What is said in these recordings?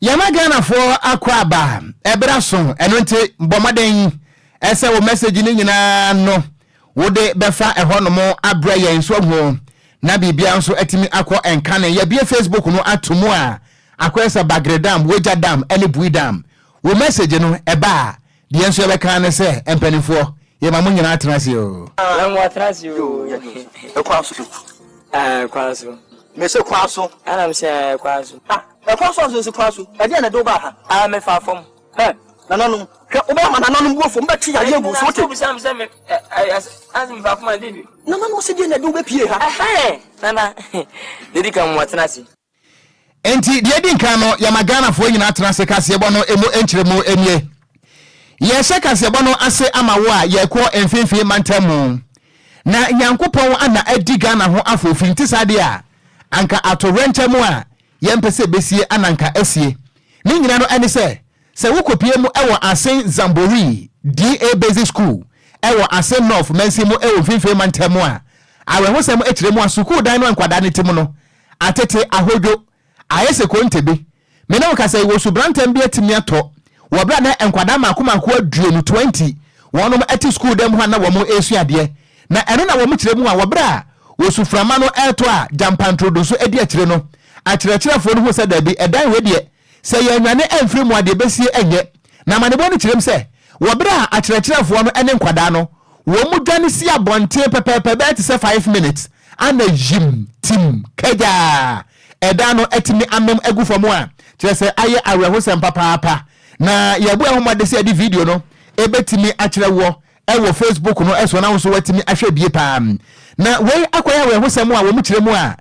Yɛma Ghanafoɔ akɔ aba ɛberɛ aso, ɛno nti bɔ mmɔden sɛ wo message no nyinaa no wode bɛfa ɛhɔnom abrɛ yɛn so ahu na biribiara nso atumi akɔ nkane. Yɛabue Facebook no ato mu a akɔyɛ sɛ Bagre Dam, Wagya Dam ne Bui Dam. Wo message no ɛba a, deɛ nso yɛbɛka ne sɛ mpanimfoɔ yɛma mo nyinaa tena ase o. Yɛma mo atena ase o. Ɛkwan so. Ɛkwan so. Mese kwan so. Ɛna mese ɛkwan so. Ah, ɛkwan so anso nsi kwan so. Ɛdeɛn na ɛde wo baa ha? Ah, mefa fam. Hɛ, nananom, hwɛ, wobɛyɛ ama nananom bo afu, wɔbɛtwe yadeɛ agu wo so, wote? Wobisa me sɛ me, ɛ, ɛ, ase mefa fam a, debi. Nananom se deɛn na ɛde wo bɛpie ha? Ɛhɛn, nana, dedi kan mo atena ase. Enti deɛ edi nkan no, yɛma Ghanafoɔ nyinaa tena ase kaseɛbɔ no emu nkyerɛmu nie. Yɛrehyɛ kaseɛbɔ no ase ama wo a yɛrekɔ mfimfini mantam mu. Na Nyankopɔn ana adi Ghana ho afoofi nti saa deɛ a, anka atowerɛnkyɛm a yɛmpɛ sɛ ɛbɛsie ana anka asie. Ne nyina no ɛne sɛ, sɛ wokɔpie mu wɔ Asen Zamboree DA Basic School wɔ Asen North mansin mu wɔ mfimfini mantam mu a, awerɛhosɛm kyerɛ mu a sukuu dan no a nkwadaa no te mu no atete ahodwo, ayɛ sɛ konte bi. Me ne wo kasa yi, wɔ subrantam bi atumi atɔ wɔ berɛ a na nkwadaa mmaako mmaako aduonu, 20, wɔnom te sukuu dan mu hɔ a na wɔn resua adeɛ. Na ɛno na wɔn kyerɛ mu a wɔ berɛ a osuframa no retɔ a gyampantrudu nso di akyire no, akyerɛkyerɛfoɔ no hu sɛ daabi, ɛdan wei deɛ, sɛ yɛannwane amfiri mu a deɛ ɛbɛsie nyɛ. Na amanebɔ no kyerɛm sɛ wɔ berɛ a akyerɛkyerɛfoɔ no ne nkwadaa no wɔn dwane si abɔnten pɛpɛɛpɛ bɛyɛ te sɛ 5 minutes ana yim tim kagyaa ɛdan no atumi amem agu fam a kyerɛ sɛ ayɛ awerɛhosɛm papaapa. Na yɛbɔ ɛho mmɔden sɛ yɛde video no ɛbɛtumi akyerɛ woɔ ɛwɔ Facebook no ɛso na wo nso watumi ahwɛ bie paa. Na wei akɔyɛ awerɛhosɛm a wɔn kyerɛ mu a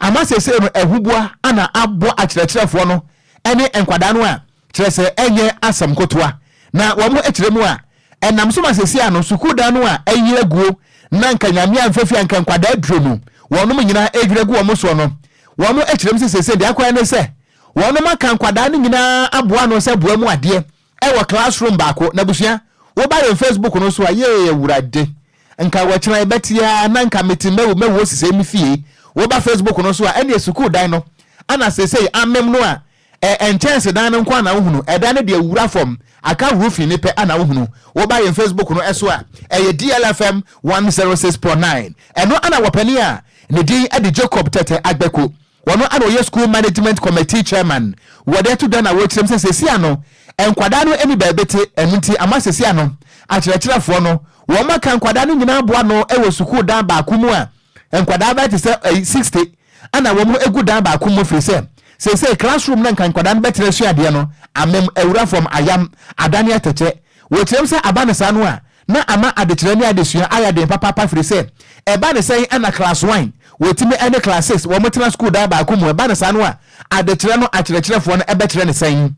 ama seesei no ahuboa ana abɔ akyerɛkyerɛfoɔ no ɛne nkwadaa no a kyerɛ sɛ ɛnyɛ asɛm kotoa. Na wɔn kyerɛ mu a ɛnam so ma seesei ano sukuu dan no a ɛyɛ aguo na nka Nyame amfa fi anka nkwadaa 20 wɔnom nyinaa ɛdwira gu wɔn soɔ no, wɔn kyerɛ mu sɛ seesei deɛ akɔyɛ ne sɛ wɔnom aka nkwadaa no nyinaa aboa ano sɛ boa mu adeɛ ɛwɔ classroom baako. Na busua, woba yɛn Facebook no so a, yee, Awurade, nka wɔkyena yɛbɛte a na nka mete mɛwo mɛwo sisei me fie. Woba Facebook no so a, ɛne sukuu dan no ana seesei amem no a nkyɛnse dan no nko ana wohunu. Ɛdan no deɛ wura fam aka roofing ne pɛ ana wohunu. Woba yɛn Facebook no ɛso a, ɛyɛ DLFM 106.9. Ɛno ana wɔpani a ne din de Jacob Tɛtɛ Agbɛko, wɔno ana ɔyɛ school management committee chairman, wɔde ato dwa na wɔkyerɛm sɛ sɛsi ano nkwadaa no ani baabi te. Ɛno nti ama sɛsi ano akyerɛkyerɛfoɔ no wɔn aka nkwadaa no nyinaa boa no wɔ sukuu dan baako mu a nkwadaa bɛyɛ te sɛ 60 ana wɔn egu dan baako mu, firi sɛ seesei classroom na nka nkwadaa no bɛtena sua adeɛ no amem awura fam ayam adane atɛkyɛ. Wɔkyerɛm sɛ aba ne saa no a na ama adekyerɛ ne adesua ayɛ den papaapa, firi sɛ ɛba ne sɛn ɛna class 1 wɔtumi ne class 6 wɔn tena school dan baako mu? Ɛba ne saa no a, adekyerɛ no akyerɛkyerɛfoɔ no ɛbɛkyerɛ ne sɛn?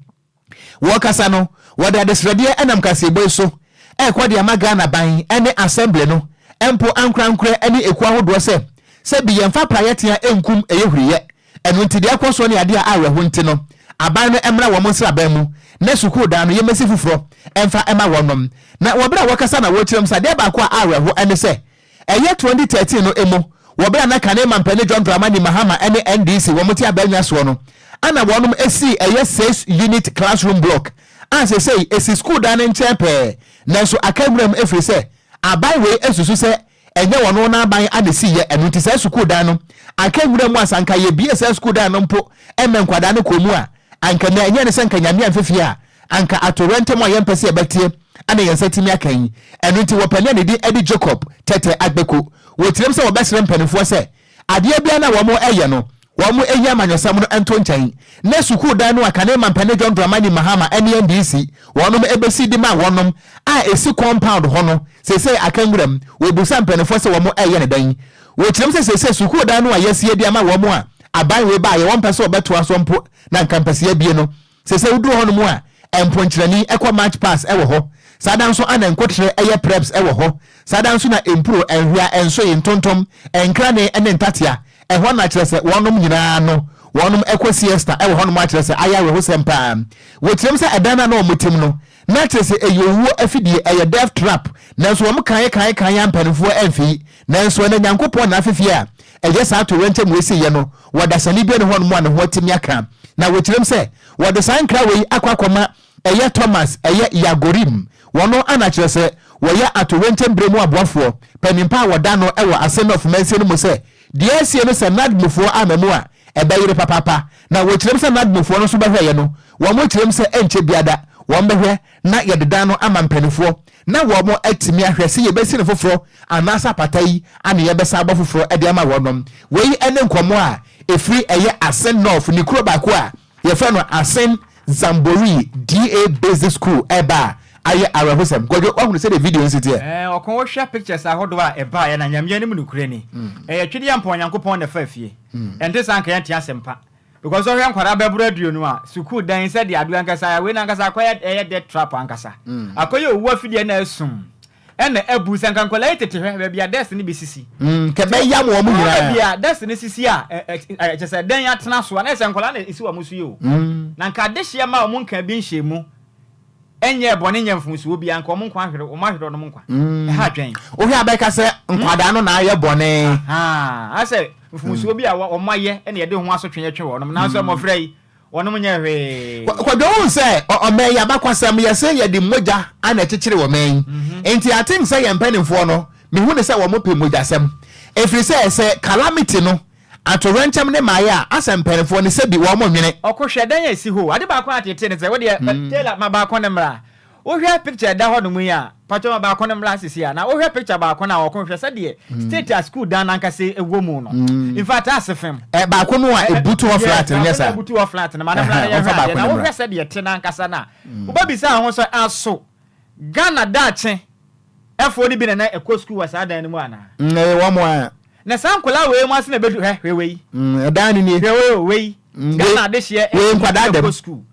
Wɔkasa no, wɔde adesrɛdeɛ ɛnam kaseɛbɔ yi so ɛrekɔ de ama Ghana ban ne assembly no mpo, ankorankorɛ ne ekuo ahodoɔ sɛ sɛ bi yɛmfa praeɛ nkum ɛyɛ huriyɛ. Ɛno nti deɛ ɛkɔ soɔ ne adeɛ a awerɛho nti no, aban no mmra wɔn nsraban mu na sukuu dan no yɛmɛsi foforɔ ɛmfa ɛma wɔnom. Na wɔberɛ a wɔkasa na wɔkyerɛ mu sɛ adeɛ baako a awerɛho ɛne sɛ ɛyɛ 2013 no emu, wɔberɛ a na kane mampanin John Dramani Mahama ne NDC wɔn te abannwa soɔ no, ana wɔnom esi ɛyɛ six unit classroom block a sesei esi sukuu dan no nkyɛn pɛɛ, nanso aka nwuram efiri sɛ aban wei esusu sɛ ɛnyɛ wɔn n'aban a na esi yɛ. Ɛno nti saa sukuu dan no aka nwura mu. Asanka yɛbie saa sukuu dan no mpo ɛmɛ nkwadaa no kɔ mu a, anka na ɛnyɛ ne sɛ nka Nyame amfɛfie a anka atorɛntɛm a yɛmpɛ sɛ yɛbɛteɛ ana yɛn nsa tumi aka yi. Ɛno nti wɔpani a ne din ɛde Jacob Tɛtɛ Agbeko wɔtirim sɛ wɔbɛsrɛ mpanimfoɔ sɛ adeɛ biara na wɔn ɛyɛ no, wɔn ɛyi amanyɔsɛm no nto nkyɛn na sukuu dan no a kane mampanin John Dramani Mahama ɛne NDC wɔnom ɛbɛsi de ma wɔnom a ɛsi compound hɔ no seesei aka nwuram, wɔbusa mpanimfoɔ sɛ wɔn ɛyɛ ne dan. Wɔkyerɛm sɛ seesei sukuu dan no a yɛasie de ama wɔn a aban wei baayɛ wɔn mpɛ sɛ wɔbɛtoa so mpo na nka mpɛsɛ abie no, seesei woduru hɔ nom a, mponkyerɛni ɛkɔ march pass ɛwɔ hɔ saa da nso, ana nkotere ɛyɛ preps ɛwɔ hɔ saa da nso, na mpuro, nhwea, nsoyi, ntontom, nkrane ne ntatea ɛhɔ na kyerɛ sɛ wɔnom nyinaa no wɔnom ɛkɔ siesta ɛwɔ hɔnom, akyerɛ sɛ ayɛ awerɛhosɛm paa. Wɔkyerɛm sɛ ɛdan no a na wɔn tim no Na kyerɛ sɛ ɛyɛ owuo afidie, ɛyɛ death trap. Nanso wɔn kaeɛ kaeɛ kaeɛ a mpanimfoɔ amfi. Nanso ɛnɛ Nyankopɔn na afefie a ɛyɛ saa atoyerɛnkyɛm wei siiɛ no, wɔ dasani bi ne hɔnom a ne ho atumi aka. Na wɔkyerɛm sɛ wɔde saa nkra wei akɔ akɔma ɛyɛ Thomas ɛyɛ Yagorim. Wɔno ana kyerɛ sɛ wɔyɛ atoyerɛnkyɛm berɛ mu aboafoɔ panimpa a wɔda no wɔ Asen North mansin no mu sɛ deɛ asie no sɛ NADMOfoɔ ama mu a ɛbɛyere papaapa. Na wɔkyerɛm sɛ NADMOfoɔ no nso bɛhwɛeɛ no, wɔn kyerɛm sɛ ɛnkyɛ biada wɔn bɛhwɛ na yɛde dan no ama mpaninfoɔ na wɔn atumi ahwɛ sɛ yɛbɛsi no foforɔ anaasɛ apata yi ana yɛbɛsan abɔ foforɔ de ama wɔnom. Wei ne nkɔmmɔ a ɛfiri ɛyɛ Asen North ne kuro baako a yɛfrɛ no Asen Zamboree DA Basic School ɛreba a ayɛ awerɛhosɛm. Kwadwo, woahunu sɛdeɛ video no si teɛ? Ɛɛ ɔko wohwɛ pictures ahodoɔ a ɛbaeɛ na Nyame anim nokorɛ ni ɛyɛ twedeɛ mpa Onyankopɔn na ɛfaa fie ɛnte saa anka yɛnte asɛmpa Because ɔhwɛ nkwadaa bɛboro aduonu a, sukuu dan sɛdeɛ adeɛ ankasa ayɛ, wei no ankasa akɔyɛ ɛyɛ death trap ankasa. Akɔyɛ owu afidie na asum ɛna abu. Sɛ nka nkwadaa yi tete hwɛ baabi a desk no bi sisi. Nka ɛbɛyam wɔn Wɔn nyinaa. baabi a desk no sisi a, ɛ ɛ ɛ kyerɛ sɛ dan atena so a, na ɛsɛ nkwadaa na esi wɔn so yi o. Na nka adehyeɛ ma wɔn nka bi nhyɛ mu. Ɛnyɛɛ bɔne nyɛɛ mfomsoɔ biara, nka wɔn nkwa ahwere, wɔn ahwere wɔn nkwa. Ɛha adwene. Wohwɛ a bɛka sɛ nkwadaa no na ayɛ bɔne. Ahaa, ayɛ sɛ mfomsoɔ bi a wɔn ayɛ na yɛde ho asotwe twe wɔn, nanso mmɔfra yi, wɔnom nyɛɛ hwee. Kwadwo wohu sɛ ɔman yi abakwasɛm yɛse yɛde mogya na ɛkyekyere ɔman yi nti I think sɛ yɛn mpaninfoɔ no mehu no sɛ wɔn pɛ mogyasɛm ɛfiri sɛ sɛ calamity no Atoyerɛnkyɛm ne mmaeɛ a asɛ mpaninfoɔ no sɛbi wɔn nwene. Ɔko hwɛ dan a ɛsi hɔ o. Ade baako a ateetee ne sɛ wo deɛ Taylor ma baako no mmra. Wo hwɛ picture a ɛda hɔ nom yi a, pakyɛ ma baako no mmra sisi a. Na wo hwɛ picture baako no a ɔko hwɛ sɛdeɛ state a school dan no ankasa ɛwɔ mu no. In fact ase fem. Ɛ baako no a ɛbutu hɔ flat no nyɛ saa? Yes, baako no a ɛbutu hɔ flat no ma no mmra na yɛnhwɛ adeɛ. Na wo hwɛ sɛdeɛ ɛte no ankasa no a, wobɛbisa wo ho sɛ aso Ghana daakye ɛfoɔ no bi na na ɛkɔ school wɔ saa dan no mu anaa? Ɛyɛ wɔn a. Na saa nkwadaa wei mu ase na ɛbɛdu hwɛ hwɛ wei. Ɛdan no nie. Hwɛ wei o wei. Ghana adehyeɛ wei nkwadaa dɛm. Ɛkɔ school.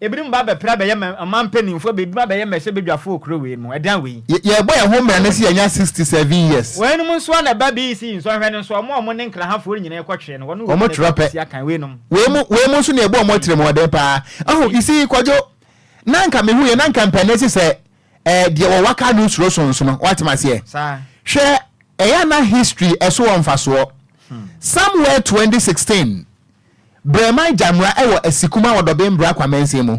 Ebinom ba bɛpere abɛyɛ ɔman mpanimfoɔ, ebinom abɛyɛ mmɛhyɛbadwafoɔ wɔ kuro wei mu. Ɛdan wei. Yɛbɔ yɛn ho mmara no sɛ yɛanya 67 years. Weinom nso a na ɛba BEC nsɔhwɛ no nso, wɔn a wɔn ne Nkrahafoɔ no nyinaa kɔtwere no, wɔn Wɔn na twerɛ pɛ. ɛsi akan weinom. Wei mu wei mu nso na ɛbɔ wɔn atirimuɔden paa. Ɛho you see Kwadwo, na anka mehu yɛ na anka mpanin si sɛ ɛɛ deɛ wɔwɔ aka no suro sonsono wate ma seɛ. Hwɛ ɛyɛ na history ɛso wɔ mfasoɔ. Somewhere 2016 Brɛman Gyamra ɛwɔ Asikuma wɔ Dɔben Bra Kwamansin mu.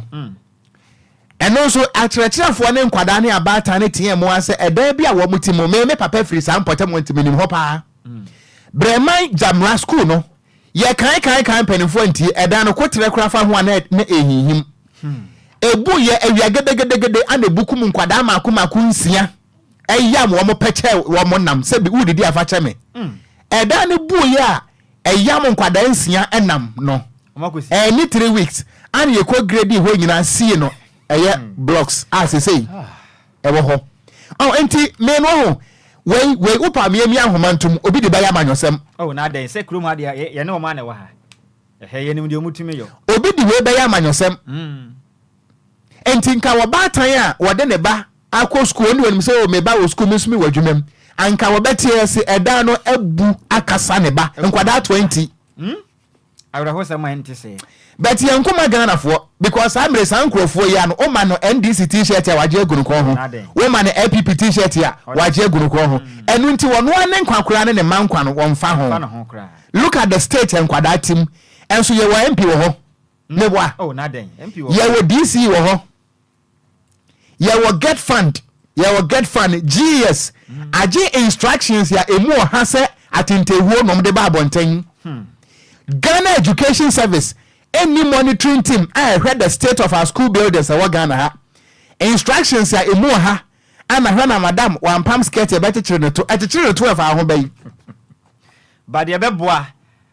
Ɛno nso akyerɛkyerɛfoɔ ne nkwadaa ne abaatan ne teɛ mu sɛ ɛdan bi a wɔn ti mu me me papa firi saa mpɔtam wɔn nti menim hɔ paa. Brɛman Gyamra school no Yɛ kan kan kan mpanimfoɔ antie, ɛdan no koterɛ koraa fa ho a na na ɛrehinhim. Ɛbu yɛ awia gedegedegede ana ɛbu kum nkwadaa mmaako mmaako nsia ɛyam wɔn pɛkyɛ wɔn nam sɛ bi wodidi afa kyɛ me. Ɛdan no bu yɛ a ɛyam nkwadaa nsia ɛnam no. Ɛni 3 weeks ana yɛkɔ grade hɔ nyinaa sii no ɛyɛ blocks a sesei ɛwɔ hɔ. Ɔ nti me no ho wei wei wopa miamia ahoma ntom obi de bɛyɛ amanyɔsɛm. Oh na adɛn sɛ kurom ha deɛ yɛne wɔn a na ɛwɔ ha ɛhɛ yɛnim deɛ wɔn tumi yɔ. Obi de wei bɛyɛ amanyɔsɛm. Nti nka wɔbaatan a wɔde ne ba akɔ sukuu ɔne wɔnim sɛ o me ba wɔ sukuu me nso me wɔ adwuma mu anka wɔbɛte ase ɛdan no abu akasa ne ba nkwadaa 20. Awerɛhosɛm a ɛnte sɛɛ. But yɛn nkoma Ghanafoɔ because saa mmerɛ saa nkurɔfoɔ yi ano woma no NDC t-shirt a wagye agu no kɔn ho, woma no LPP t-shirt a wagye agu no kɔn ho. Ɛno nti wɔn ara ne nkwa koraa ne ne mma nkwa no wɔmfa ho. Look at the state a nkwadaa te mu. Ɛnso yɛwɔ MP wɔ hɔ. Meboa. Yɛwɔ DC wɔ hɔ. Yɛwɔ get fund yɛwɔ get fund GES agye instructions a emu ɔha sɛ atentewuo nom de ba abɔnten. Ghana Education Service ɛnni monitoring team a ɛhwɛ the state of our school buildings ɛwɔ Ghana ha. Instructions a emu ɔha ana hwɛ na madam wampam skirt ɛbɛkyekyere ne to ɛkyekyere ne to ɛfa ho bɛyi. Ba deɛ ɛbɛboa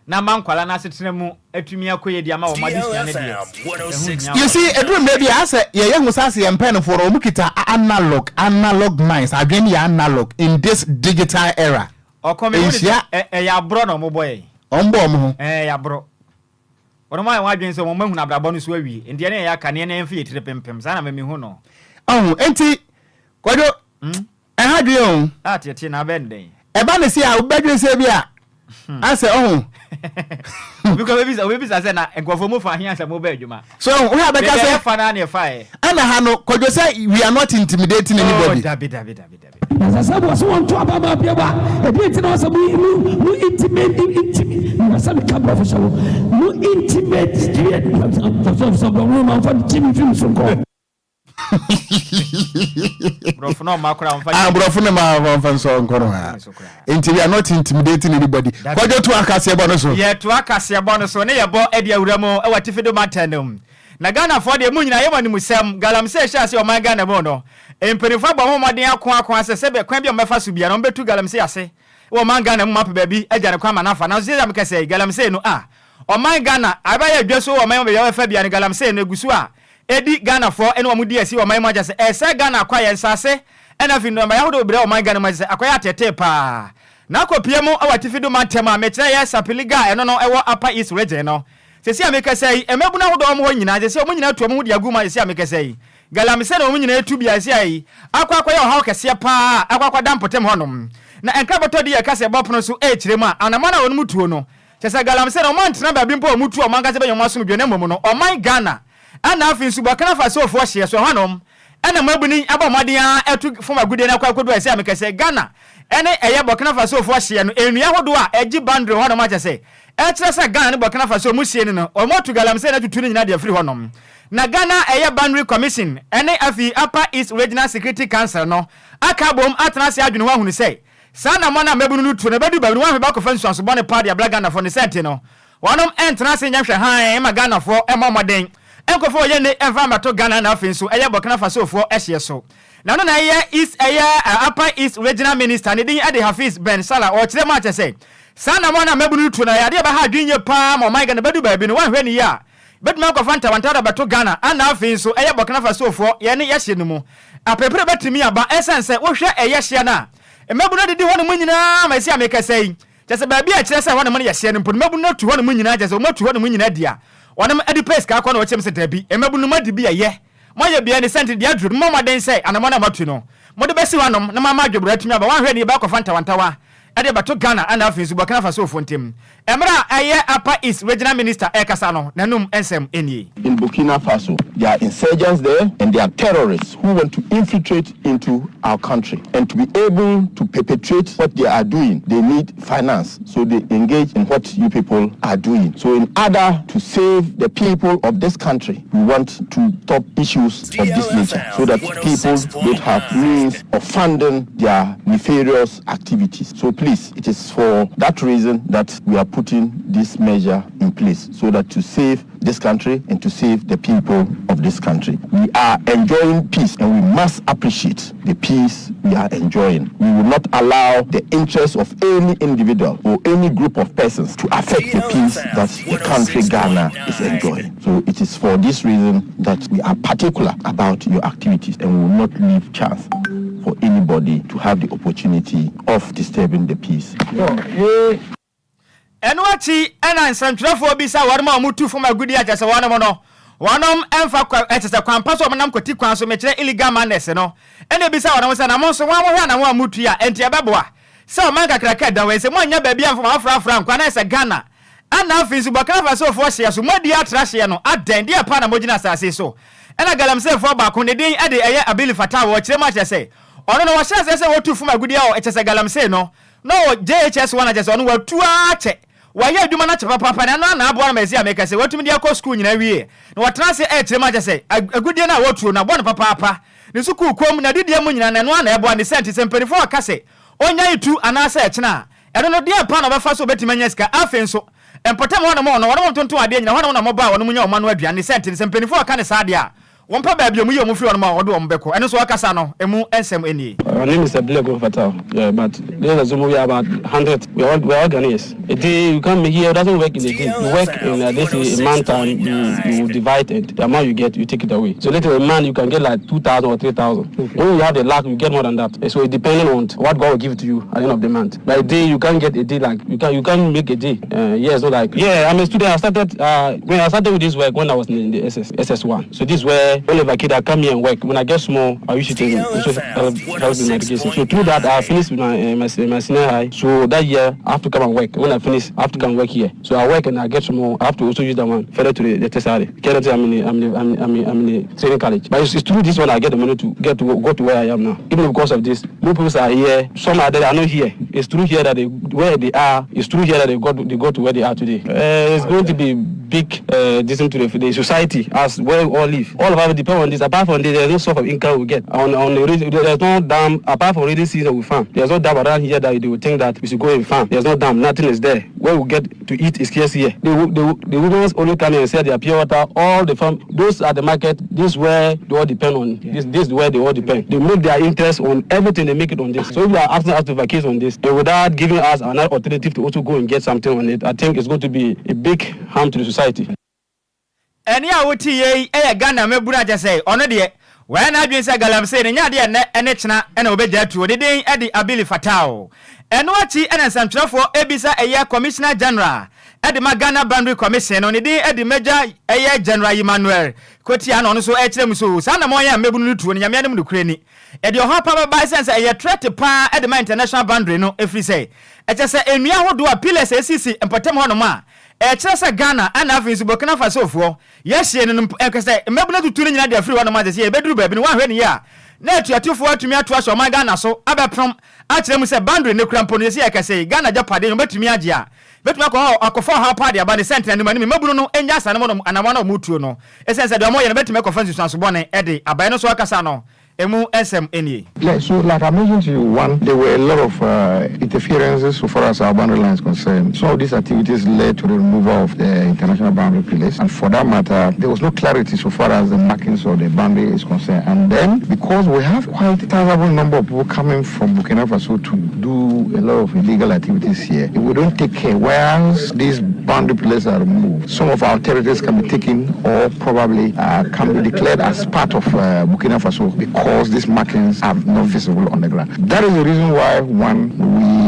na ama nkwadaa no asetena mu atumi akɔ yie de ama wɔn adesua no deɛ, ɛho hia You see, wɔn. ɛduru mmerɛ bi a asɛ yɛyɛ hu sɛ asɛ yɛn mpanyinfoɔ no wɔn kita analog analog minds adwene no yɛ analog in this digital era. Ɔkɔ me hu ne sɛ Nhyia. ɛyɛ aborɔ na wɔbɔ yɛn. Wɔn bɔ wɔn ho. Ɛɛ ɛyɛ aborɔ. Wɔn ayɛ wɔn adwene sɛ wɔn ahunu abrabɔ no so awie nti ɛne yɛn aka ne yɛn mfe yɛ tiri pempem saa na me mehu no. Ɔho nti Kwadwo ɛha dwen o. A tietie na abɛn dɛn. Ɛba ne se a wobɛdwen sɛ bi a. Asɛ ɔho. Obi kɔ bebisa obi bisa sɛ na nkurɔfoɔ mu fa he ansa mo bɛ adwuma. So ɔho wohwɛ a bɛka Baabi a sɛ yɛfa no ara na yɛfaeɛ. ɛna ha no Kwadwo sɛ we are not intimidating Oh anybody. dabi dabi dabi dabi. Na sɛ sɛ wɔse wɔnto aba ma bio a, ɛdeɛn nti na wɔsɛ mo mo mo intimate intimi na sɛ meka borɔfo hyɛ wo mo intimate sɛ sɛ borɔfo no ma mfa gyimi mfiri me so nkɔ. Borɔfo no ɔmma koraa ɔmfa Ah, borɔfo no ma ɔmfa nsɔ nkɔ no ha. Nti we are not intimidating anybody. Kwadwo to akaseɛbɔ no so. Yɛtoa kaseɛbɔ no so ne yɛbɔ de awura mu wɔ atifi do mantam no mu. Na Ghanafoɔ deɛ mo nyinaa yɛ mo animusɛm, Galamsey hyɛɛ aseɛ wɔ ɔman Ghana mu no, mpaninfoɔ abɔ ho mmɔden ako ako ara sɛ sɛbɛ kwan bi a wɔbɛfa so biara no wɔbɛtu Galamsey ase wɔ ɔman Ghana mu ma apɛ baabi agya no kwan ma no afa. Nanso seesei a mekasa yi, Galamsey no a ɔman Ghana abɛyɛ adwa so wɔ ɔman mu baabi a wɔbɛfa biara no, Galamsey no ɛgu so a ɛdi Ghanafoɔ ne wɔn di asi wɔ ɔman mu akyɛ sɛ ɛresɛe Ghana kwaeɛ, nsase ɛna afei nnɔbaeɛ ahodoɔ bebree wɔ ɔman Ghana mu akyɛ sɛ akɔyɛ ateetee paa. Na akɔpue mu wɔ atifi do mantam a mekyerɛ yɛ Sapeliga a ɛno no ɛwɔ Upper East Region no. Seesei a mekasa yi, mmabunu ahodoɔ a wɔwɔ hɔ nyinaa seesei wɔn nyinaa atu wɔn ho de agu mu a seesei a mekasa yi, galamsey na wɔn nyinaa retu bi a seesei yi akɔ akɔyɛ ɔhaw kɛseɛ paa a akɔ akɔda mpɔtam hɔnom. Na nkrabɔtɔ di yɛ kasa ɛbɔ pono so rekyerɛ mu a anamɔn a wɔnom tuo no kyerɛ sɛ galamsey no wɔantena baabi mpo a wɔtu a wɔn ankasa bɛnya wɔn asomdwoeɛ na mmom no ɔman Ghana ɛna afei nso Burkina Fasofoɔ hyeɛ so ɛhɔnom ɛna mmabunu yi abɔ mmɔden ara atu fam agudeɛ no akɔ akɔdu a seesei a mekasa yi Ghana ɛne ɛyɛ Burkina Fasofoɔ hyeɛ no nnua ahodoɔ a ɛgye boundary hɔnom akyɛ sɛ Ɛkyerɛ sɛ Ghana ne Burkina Faso mu sie no no, wɔatu galamsey no atutu ne nyinaa de afiri hɔnom. Na Ghana ɛyɛ Boundary Commission ne afei Upper East Regional Security Council no aka abom atena ase adwene ho ahunu sɛ saa anammɔn a mmabunu no tu no bɛdu baabi no wɔanhwɛ bɛakɔfa nsuanso bɔne paa de abra Ghanafoɔ ne sɛ nti no wɔnom ntena ase nyɛ nhwɛ hann mma Ghanafoɔ mmɔ mmɔden nkɔfa wɔyɛ nne mfa mmɛto Ghana na afei nso ɛyɛ Burkina Fasofoɔ hyeɛ so. Na ɔno na ɛyɛ East ɛyɛ Upper East Regional Minister, ne din de Hafiz Ben Salah, ɔkyerɛ mu akyɛ sɛ, saa anammɔn a mmabunu no tu no ɛyɛ adeɛ a ɛbɛha adwene yie pa ara ma ɔman Ghana, bɛdu baabi no wɔanhwɛ no yie a, bɛtumi akɔfa ntawantawa de abɛto Ghana, ɛna afei nso ɛyɛ Burkina Fasofoɔ yɛne yɛhye no mu aperepere bɛtumi aba, ɛsiane sɛ wohwɛ ɛyɛ hyeɛ no a mmabunu adidi hɔ nom nyinaa ma ɛsi a mekasa yi, kyerɛ sɛ baabi a ɛkyerɛ sɛ hɔ nom no yɛ hyeɛ no mpo no mmabunu no atu hɔ nom nyinaa, kyerɛ sɛ wɔatu hɔ nom nyinaa di a wɔnom de pɛ sika akɔ na wɔkyerɛ mu sɛ dabi, mmabunu no moadi bi ɛyɛ. Moayɛ biara ne sɛ nti deɛ aduru no, mommɔ mmɔden sɛ anammɔn a moatu no, mode bɛsi hɔ anom na moama adwoboro atumi aba. Woanhwɛ nie bɛakɔfa ntawantawa de abɛto Ghana ɛna afei nso Burkina Fasofoɔ ntam. Mmerɛ a ɛyɛ Upper East Regional Minister rekasa no, n'anum nsɛm nie. In Burkina Faso, there are insurgents there and there are terrorists who want to infiltrate into our country and to be able to perpetrate what they are doing, they need finance. So they engage in what you people are doing. So in order to save the people of this country, we want to stop issues of this nature so that people don't have means of funding their nefarious activities. So please, it is for that reason that we are putting this measure in place so that to save this country and to save the people of this country. We are enjoying peace and we must appreciate the peace we are enjoying. We will not allow the interests of any individual or any group of persons to affect the peace that the country Ghana is enjoying. So it is for this reason that we are particular about your activities and we will not leave chance for anybody to have the opportunity of disturbing the peace. Ɛno akyi na nsɛntwerɛfoɔ bisa wɔnom a wɔtu fam agudeɛ a kyerɛ sɛ wɔnom no wɔnom mfa kwa kyerɛ sɛ kwan pa so a wɔnam kwati kwan so mekyerɛ illegal miners no ɛna ebisa wɔnom sɛ na mo nso wɔn a mohwɛ anamɔ a motu yi a ɛnti ɛbɛboa sɛ ɔman kakraka ɛda hɔ yi sɛ moannya baabi amfa mo afrafra nkɔ anaasɛ Ghana ɛna afei nso Burkina Fasofoɔ hyeɛ so moadi atra hyeɛ no adɛn deɛ paa na mogyina asase yi so ɛna Galamseyfoɔ baako ne din de ɛyɛ Abili Fatah wɔkyerɛ mu akyerɛ sɛ ɔno no wɔhyɛ aseɛ sɛ wɔtu fam agudeɛ a kyerɛ sɛ Galamsey no Na ɔwɔ JHS 1 a kyerɛ sɛ ɔno watu ara kyɛ. Wayɛ adwuma no akyɛ papaapa na ɛno ara na aboa no ma ɛsei a meka sɛ watumi de akɔ sukuu nyinaa wie. Na watena ase rekyerɛ mu akyɛ sɛ agudeɛ no a wɔtuo no aboa no papaapa. Ne sukuu kɔ mu, n'adidie mu nyinaa na ɛno ara na ɛboa ne saa nti sɛ mpaninfoɔ aka sɛ ɔnyae tu anaasɛ ɛkyena a, ɛno no deɛn paa na ɔbɛfa so ɔbɛtumi anya sika. Afei nso mpɔtam hɔ nom no wɔnom ntontom adeɛ nyinaa hɔnom na wɔba a wɔnom nya wɔn ano aduane ne saa nti no sɛ mpaninfoɔ aka no saa deɛ a Wɔmpɛ baabi a wɔyi wɔn firi hɔnom a wɔde wɔn bɛkɔ. Ɛno nso ɔkasa no, emu nsɛm nie. Our name is Abdullah Fatah, yeah, but let's assume we are about 100. We are all, we are all Ghanaians. A day you can't make here, it doesn't work in a day. You work in, let's say, a month time, you, you divide and the amount you get, you take it away. So later a month you can get like 2,000 or 3,000. Okay. When you have the luck, you get more than that. So it depending on what God will give to you at the end of the month. But a day you can't get a day like, you, can, you can't make a day. Uh, yeah, so like, yeah, I'm a student. I started, uh, when I started with this work when I was in the SS, SS1. So this is where here, when I vacate, I come here and work. When I get small, I use it to also help with my education. So through that, I finished with my senior high. So that year, I have to come and work. When I finish, I have to come work here. So I work and I get some more. I have to also use that one further to the tertiary. Currently, I'm in the training college. But it's through this one I get the money to get to go to where I am now. Even because of this, more people are here. Some are there, are not here. It's through here that they where they are. It's through here that they go to where they are today. It's going to be big this to the society as where we all live. All of us depend on this. Apart from this, there's no source of income we get. On the there's no dam apart from rainy season we farm. There's no dam around here that they would think that we should go and farm. There's no dam. Nothing is there. Where we get to eat is scarce here. The women only come here and sell their pure water. All the farm, those at the market. This is where they all depend on. This is where they all depend. They make their interest on everything. They make it on this. So if they are asking us to vacate on this, and without giving us another alternative to also go and get something on it, I think it's going to be a big harm to the society. Ɛne a wote yei ɛyɛ Ghana mɛbunu akyɛ sɛ ɔno deɛ wɔyɛ n'adwene sɛ galamsey ne nyɛ adeɛ nnɛ ɛne kyena ɛna wɔbɛgya atuo ne din ɛde Abili Fatao. Ɛno akyi ɛna nsɛmtwerɛfoɔ ebisa ɛyɛ Commissioner General ɛde ma Ghana Boundary Commission no, ne din ɛde Major ɛyɛ General Emmanuel Kotia, na ɔno nso ɛkyerɛ mu so saa na wɔyɛ a mmɛbunu no tuo no, Nyame anim nokorɛ ni, ɛde ɔhaw pa bɛba ɛsiane sɛ ɛyɛ threat paa ɛde ma international boundary no, ɛfiri sɛ ɛkyɛ sɛ nnua ahodoɔ a pillars esisi mpɔtam hɔnom a ɛkyerɛ sɛ Ghana ɛna afei nso Burkina Fasofoɔ yɛhyie no no, ɛnkɛ sɛ mmabunu tutu no nyinaa de afiri hɔnom a sɛ yɛbɛduru baabi no, woanhwɛ ne yie a, na atuatufoɔ atumi ato ahyɛ ɔman Ghana so abɛprom akyerɛ mu sɛ boundary ne kura mpo no, yɛsi yɛkɛsɛ Ghana gyapadeɛ no bɛtumi agye a bɛtumi akɔ hɔ akɔfa ɔhaw pa de aba ne sɛntena no mu anim. Mmabunu no ɛnya asane mu no anamɔ no a ɔmo no, ɛsiane sɛ deɛ ɔmo yɛ no bɛtumi akɔfa nsusuanso bɔne ɛde aban no so akasa no emu nsɛm nie. Yeah, so like I mentioned to you, one, there were a lot of interferences so far as our boundary line is concerned. Some of these activities led to the removal of the international boundary pillars. And for that matter, there was no clarity so far as the markings of the boundary is concerned. And then, because we have quite a sizable number of people coming from Burkina Faso to do a lot of illegal activities here, if we don't take care, once these boundary pillars are removed, some of our territories can be taken or probably can be declared as part of Burkina Faso because these markings are not visible on the ground. That is the reason why, one,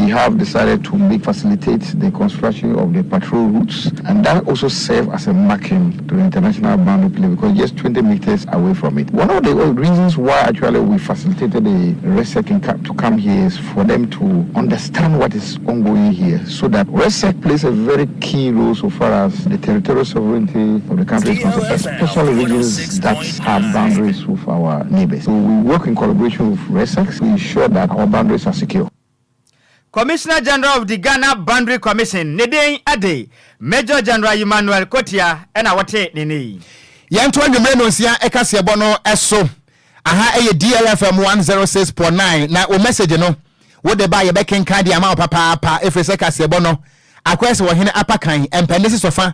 we have decided to make facilitate the construction of the patrol routes, and that also serve as a marking to the international boundary pillar because just 20 meters away from it. One of the reasons why actually we facilitated the REGSEC to come here is for them to understand what is ongoing here, so that REGSEC plays a very key role so far as the territorial sovereignty of the country is concerned, especially regions that have boundaries with our neighbors. So we work in collaboration with REGSEC to ensure that our boundaries are secure. Commissioner General of the Ghana Boundary Commission, ne din ade Major General Emmanuel Kotia, ɛna wɔte ne ne yi. Yɛnto anwummerɛ no nsia ɛkaseɛbɔ no ɛso. Aha ɛyɛ DLFM 106.9, na wo message no wode ba, yɛbɛkenka de ama wo papaapa, ɛfiri sɛ kaseɛbɔ no akɔyɛ sɛ wɔhene apakan mpɛne si sɔfa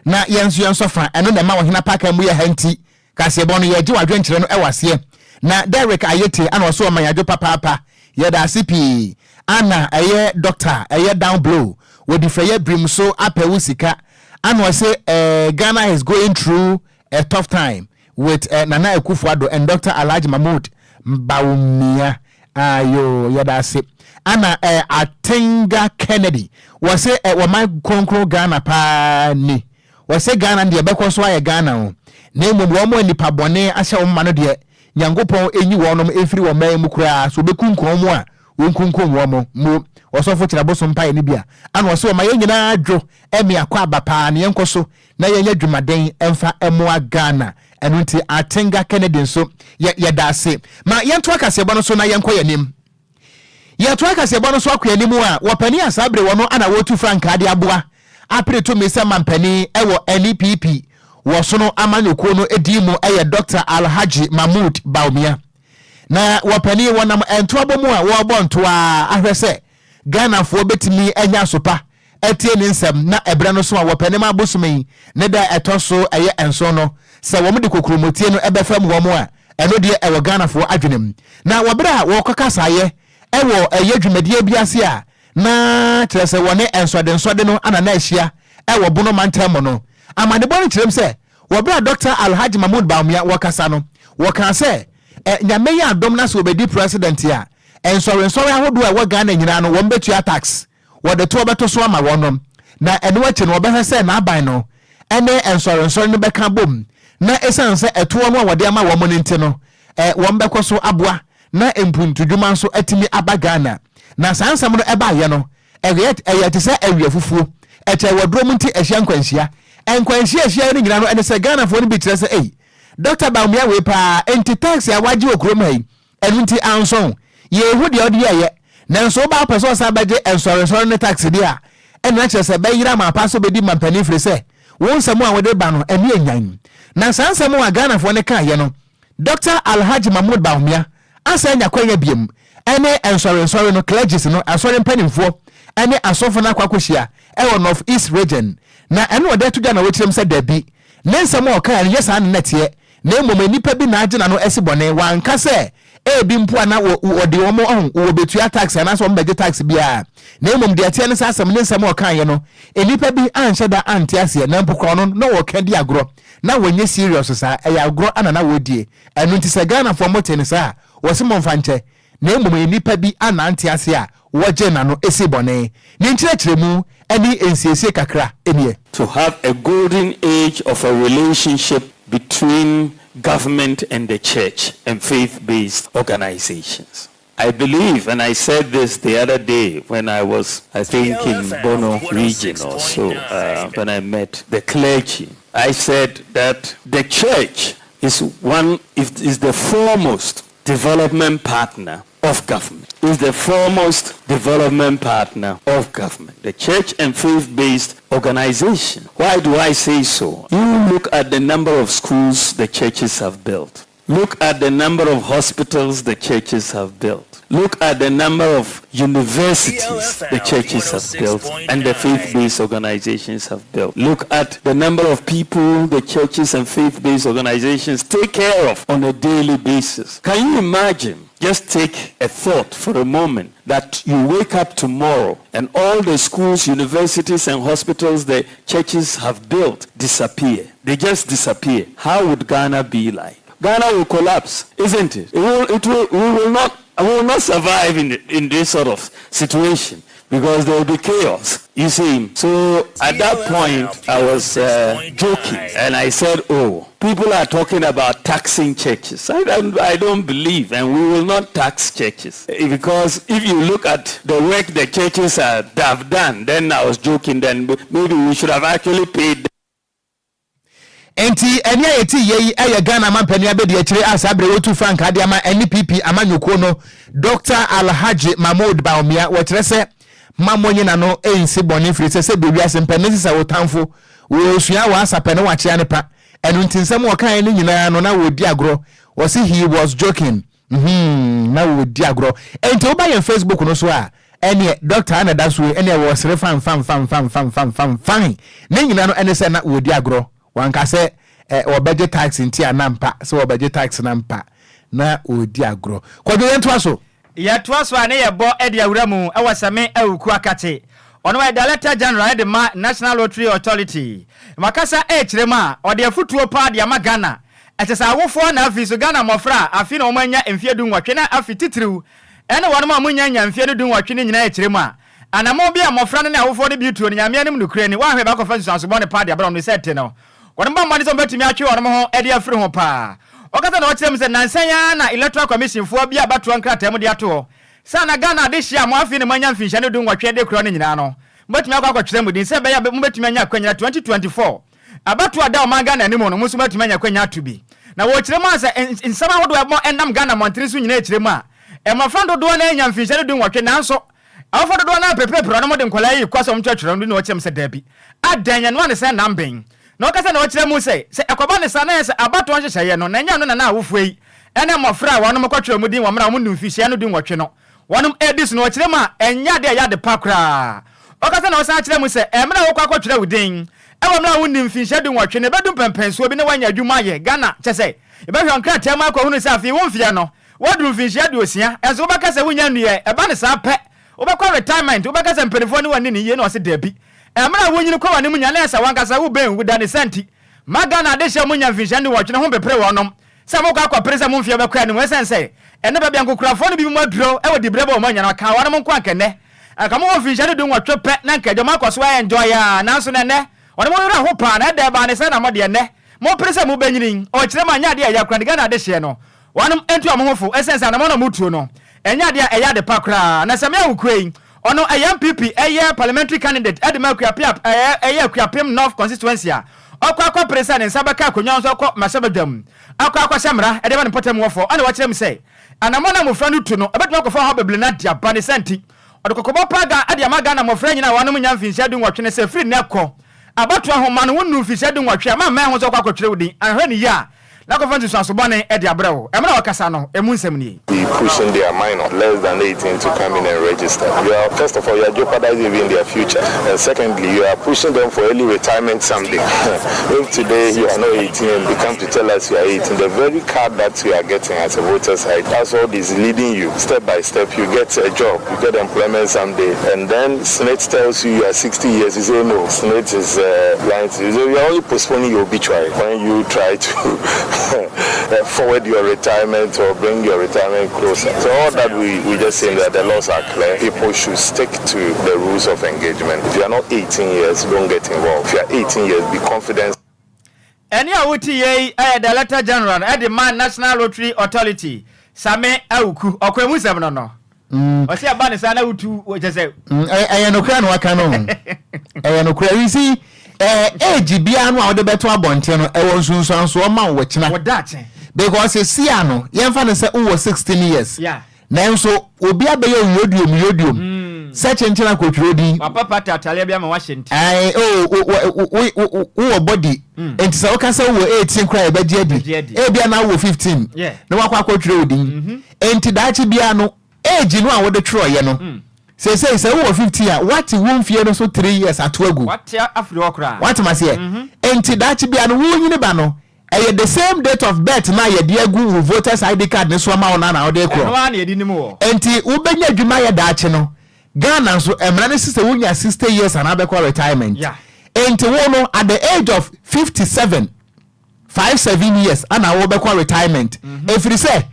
na yɛn nso yɛn sɔfa. Ɛno na ɛma wɔhene apakan mu yɛ ha, nti kaseɛbɔ no yɛgye wadwenkyerɛ no ɛwɔ aseɛ. Na Derek Ayete ana ɔso ɔma yɛadwo papaapa, yɛda ase pii. Ana ɛyɛ doctor ɛyɛ down blow wɔde fɛ yɛ birim so apɛ wo sika, ana ɔsɛ Ghana is going through a tough time with Nana Akufo-Addo and Dr. Alhaji Mahmood Bawumia. Ayo, yɛda ase. Ana Atenga Kennedy wɔsɛ wɔman kronkron Ghana paa ni. Wɔsɛ Ghana deɛ ɛbɛkɔ so ayɛ Ghana o, na mmom wɔn a nipa bɔne ahyɛ wɔn ma no deɛ, Nyankopɔn enyi wɔn efiri wɔn man mu koraa so obɛkunkum wɔn a wɔnkunkum wɔn mo. Ɔsɔfo kyerɛ abosom mpaeɛ no bi a ana ɔsɛ ɔma yɛn nyinaa dwo ɛmi akɔ aba paa ne yɛnkɔ so na yɛnyɛ dwumaden ɛmfa ɛmoa Ghana. Ɛno nti Atenga Kennedy nso yɛ yɛda ase. Ma yɛnto akaseɛbɔ no so na yɛnkɔ yɛn anim. Yɛto akaseɛbɔ no so akɔ anim a, wɔpani a saa bere wɔ no ana wɔtu frankaa de aboa apere tumi sɛ mampanin ɛwɔ NPP wɔ so no amanyɔkuo no edi mu ɛyɛ Dr. Alhaji Mahmood Bawumia. Na wɔpani wɔnam ntoabɔ mu a wɔrebɔ ntoa ahwɛ sɛ Ghanafoɔ bɛtumi anya asopa ɛtie ne nsɛm. Na ɛberɛ no so a wɔpɛ ne ma abosome yi ne da ɛtɔ so ɛyɛ 7 no, sɛ wɔn de kokuromotie no ɛbɛfam wɔn a, ɛno deɛ ɛwɔ Ghanafoɔ adwene mu. Na wɔberɛ a wɔrekɔ kasaeɛ ɛwɔ ɛyɛ dwumadie bi ase a na kyerɛ sɛ wɔne nsɔde no ana na ahyia ɛwɔ Bono mantam mu no, amanebɔ no kyerɛm sɛ wɔberɛ a Dr. Alhaji Mahmood Bawumia wɔkasa no, wɔkaa sɛ ɛ Nyame yɛ adom na sɛ wɔbɛdi president a, nsɔrensɔre ahodoɔ a ɛwɔ Ghana nyinaa no, wɔn bɛtua tax, wɔde toɔ bɛto so ama wɔn nom. Na ɛno akyi no, wɔbɛhwɛ sɛ n'aban no ɛne nsɔrensɔre no bɛka bom. Na na ɛsiane sɛ ɛtoɔ no a wɔde ama wɔn no nti no, wɔn bɛkɔ so aboa na mpuntudwuma nso atumi aba Ghana. Na saa nsɛm no ɛbaeɛ no, ɛyɛ ɛyɛ te sɛ awia fufuo. Ɛkyɛ wɔ duro mu nti ɛhyia nkwanhyia. Nkwanhyia ɛhyia no nyinaa no ɛne sɛ Ghanafoɔ no bi kyerɛ sɛ ei, Dr. Bawumia wei paa, nti tax a wagye wɔ kurom ha yi, ɛno nti ansɔn. Yɛhu deɛ ɔde yɛɛyɛ. Nanso woba wopɛ sɛ ɔsan bɛgye nsɔrensɔre ne tax deɛ a, ɛna kyerɛ sɛ bɛyera ma apa so bɛdi mampanin firi sɛ wo nsɛm a wode ba no ɛne anyan. Na saa nsɛm a Ghanafoɔ no kaeɛ no, Dr. Alhaji Mahmood Bawumia asan anya kwanya biom ɛne nsɔrensɔre no, clergies no, asɔre mpanimfoɔ ɛne asɔfo no akɔ akɔhyia ɛwɔ North East Region. Na ɛno ɔde ato dwa na wɔkyerɛm sɛ dabi, ne nsɛm a ɔkaeɛ no nyɛ saa ne nɛteɛ, na mmom nnipa bi na agye n'ano asi bɔne. Wanka sɛ ebi mpo a na wɔde wɔn ɔho wɔbɛtua tax anaasɛ wɔn bɛgye tax biara, na mmom deɛ ɛteɛ ne sɛ asɛm ne nsɛm a ɔkaeɛ no, nnipa bi anhyɛ da ante aseɛ, na mpo korɔ no na wɔka di agorɔ na wɔnyɛ serious saa, ɛyɛ agorɔ ana na wɔdie. Ɛno nti sɛ Ghanafoɔ mote ne saa a, wɔse momfa nkyɛ, na mmom nnipa bi anante ase a wɔgye n'ano esi bɔne. Ne nkyerɛkyerɛmu ne nsiesie kakra nie. To have a golden age of a relationship between government and the church and faith-based organizations. I believe, and I said this the other day when I was, I think, in Bono region or so, when I met the clergy, I said that the church is the foremost development partner of government. Is the foremost development partner of government. The church and faith-based organization. Why do I say so? You look at the number of schools the churches have built. Look at the number of hospitals the churches have built. Look at the number of universities the churches have built and the faith-based organizations have built. Look at the number of people the churches and faith-based organizations take care of on a daily basis. Can you imagine? Just take a thought for a moment that you wake up tomorrow and all the schools, universities, and hospitals the churches have built disappear. They just disappear. How would Ghana be like? Ghana will collapse, isn't it? We will not survive in this sort of situation because there will be chaos, you see. So at that point, I was joking and I said, oh, people are talking about taxing churches. I don't believe, and we will not tax churches. Because if you look at the work the churches have done, then I was joking, then maybe we should have actually paid. Nti ɛne a yɛti yɛ yi ɛyɛ Ghana mampanin abɛdi akyire a saa berɛ wɔtu frankaa de ama NPP amanyɔkuo no, Dr. Alhaji Mahmood Bawumia. Wɔkyerɛ sɛ ma mo nyina no ɛnsi bɔne firi sɛ bɛwiase mpɛ ne sesɛ wo tamfo wɔsua wɔ asapɛ ne wakyea ne pa. Ɛno nti nsɛm wɔkaeɛ no nyinaa no na wɔdi agorɔ. Wɔse he was joking, na wɔdi agorɔ. Ɛnti woba yɛn Facebook no so a, ɛneɛ doctor ana da so yi, ɛneɛ wɔsere fan fan fan fan fan fan fan fan. Ne nyinaa no ɛne sɛ na wɔdi agorɔ. Wanka sɛ wɔbɛgye tax nti a nampa sɛ wɔbɛgye tax na mpa na wɔdi agorɔ. Kɔdwo, yɛntoa so. Yɛtoa so a ne yɛbɔ de awura mu ɛwɔ Sammi Awuku Akate. Ɔno yɛ Director General de ma National Lottery Authority. Wakasa ɛrekyerɛ mu a ɔde afotuo paa de ama Ghana ɛkyɛ sɛ awofoɔ na afei so Ghana mmɔfra a afei na wɔn anya mfeɛ 18 na afei titiriw ɛne wɔn a wɔnya nya mfeɛ no 18 no nyinaa ɛkyerɛ mu a anammɔn bi a mmɔfra no ne awofoɔ no bi tuo no, Nyame anim nokorɛ ni, wɔahwɛ bɛakɔfa nsusuansobɔ ne paa de abrɛ wɔn sɛ te no wɔn bɔ mmɔden sɛ wɔbɛtumi atwe wɔn ho de afiri ho paa. Ɔkasa na ɔkyerɛ mu sɛ nansan ya na Electoral Commission foɔ bi a bɛtoɔ nkrataa mu de ato hɔ sɛ na Ghana ade hyia mo afei ne mo anya mfinhyia no 18 de korɔ no nyinaa no, mobɛtumi akɔ akɔtwerɛ mu din sɛ ɛbɛyɛ a mobɛtumi anya akwanya 2024 abatoɔ a da ɔman Ghana anim no, mo nso mobɛtumi anya akwanya ato bi. Na wɔkyerɛ mu a sɛ nsɛm ahodoɔ ɛmɔ ɛnam Ghana mmɔntene so nyinaa kyerɛ mu a mmɔfra dodoɔ no anya mfinhyia no 18, nanso awofoɔ dodoɔ no apeperepere ɔno de nkɔlaa yi kɔ sɛ ɔmtwerɛtwerɛ no. Na ɔkyerɛ mu sɛ daabi, adɛn yɛn noa ne sɛ nam bɛn na ɔkasa na ɔkyerɛ mu sɛ ɛkɔba ne saa na yɛ sɛ abatoɔ nhyehyɛeɛ no na ɛnyɛ no na na awofoɔ yi ɛne mmɔfra a wɔnom kɔtwerɛ mu din wɔ mmerɛ a wɔn nu mfihyia no 18 no wɔnom edi so. Na ɔkyerɛ mu a ɛnyɛ adeɛ a ɛyɛ ade pa koraa. Ɔkasa na ɔsan kyerɛ mu sɛ ɛmmerɛ a wokɔ akɔtwerɛ wo din ɛwɔ mmerɛ a wonni mfinhyia 18 no, ɛbɛdu mpɛmpɛnsoɔ bi na woanya adwuma ayɛ Ghana kyɛ sɛ yɛbɛhwɛ nkrataa mu akɔhunu sɛ afei wo mfeɛ no woaduru mfinhyia 60, ɛnso wobɛka sɛ wonya nnuɛ. Ɛba ne saa pɛ, wobɛkɔ retirement, wobɛka sɛ mpanimfoɔ ne w'ani ne yie. Na ɔse daabi, ɛmmerɛ a wonyini kɔ w'anim nya na ɛsɛ wankasa wobɛn wo da ne sa nti ma Ghana adehyɛ mu nya mfinhyia 18 ho mpepere wɔnom sɛ mokɔ akɔpere sɛ momfeɛ bɛkɔ anim, ɛsiane sɛ ɛne baabi a nkokorafoɔ no bi mu aduro ɛwɔ diberɛ bɔ wɔn anya no aka wɔnom nko ankɛnɛ anka mowɔ mfinhyia no 18 pɛ na nka adwama akɔ so ayɛ enjoy a. Nanso na ɛnɛ ɔne mo werɛ ho paa na ɛda ɛbaa ne sɛ na mo deɛ nnɛ. Mopere sɛ mobɛnyini, ɔkyerɛ mu a, ɛnyɛ adeɛ a ɛyɛ koraa, ne Ghana adehyeɛ no, wɔnom ntu wɔn ho fo, ɛsiane sɛ anamɔn a wɔtuo no, ɛnyɛ adeɛ a ɛyɛ ade pa koraa. Na Samia Awukuei, ɔno ɛyɛ NPP ɛyɛ parliamentary candidate de ma Akuapem, ɛyɛ Akuapem North constituency a ɔkɔ akɔpere sɛ ne nsa bɛka akonnwa nso akɔ mmarahyɛbadwam akɔ akɔhyɛ mmara de ama ne mpɔtam hɔfoɔ, ɛna wakyerɛ mu sɛ anamɔn a mmofra no tu no, ɛbɛtumi akɔfa ɔhaw bebree no ade aba. Ne saa nti, ɔde kɔkɔbɔ pa ga de ama Ghana mmofra nyinaa a wɔanom nya mfinhyia dunwɔtwe no sɛ firi nnɛ kɔ Abatoɔ nhoma no, wonnuu mfirihyia dunwɔtwe a, mamma ɛho sɛ wokɔ akɔtwerɛ wo din. Anhwɛ no yie a, na akɔfa nsunsuanso bɔne de abrɛ wo. Mmerɛ a ɔrekasa no, emu nsɛm nie. Be pushing their minor less than 18 to come in and register. You are first of all you are jeopardizing even their future and secondly you are pushing them for early retirement someday. If today you are not 18 and they come to tell us you are 18, the very card that you are getting as a voter's ID, that's what is leading you step by step. You get a job, you get employment someday and then SSNIT tells you you are 60 years, you say no, SSNIT is uh, lying to you. So you are only postponing your obituary when you try to uh, forward your retirement or bring your retirement closer. So all that we, we just saying that the laws are clear. People should stick to the rules of engagement. If you are not 18 years, don't get involved. If you are 18 years, be confident. Ɛnne a wote yei yɛ Director General de ma National Lottery Authority, Same Awuku. Ɔkwan mu nsɛm no no. Ɔse ɛba ne saa na wotu kyɛ sɛ. Ɛyɛ nokorɛ na waka no. Ɛyɛ nokorɛ. You see, age biara no a wode bɛto abɔnten no, ɛwɔ nsunsuansoɔ ma wo wɔ kyena. Wɔ daakye. Because sesia no, yɛmfa no sɛ wowɔ 16 years. Yeah. Nanso obi abɛyɛ oyodiom yodiom sɛ kyenkyen akotwirɛ din. Wapapa ataareɛ bi ama wahyɛ nti. Ae oh wo wowɔ body nti sɛ woka sɛ wowɔ 18 koraa yɛbɛgye adi. Ebia na wowɔ 15 na wakɔ akɔtwerɛ wo din. Nti daakye biara no age no a wode twerɛeɛ no seesei sɛ wowɔ 15 a woate wo mfie no so 3 years ato agu. Wate afiri hɔ koraa. Woate maseɛ? Nti daakye biara no wonyini ba no Ɛyɛ the same date of birth no a yɛde agu wo voters ID card no so ama wo no ara na wode rekorɔ. Ɛno ara na yɛde nim wɔ. Enti wobɛnya adwuma ayɛ daakye no, Ghana nso mmara no si sɛ wonya 60 years anaa wobɛkɔ retirement. Yeah. Enti wo no at the age of 57, five seven years ana wobɛkɔ retirement. Ɛfiri sɛ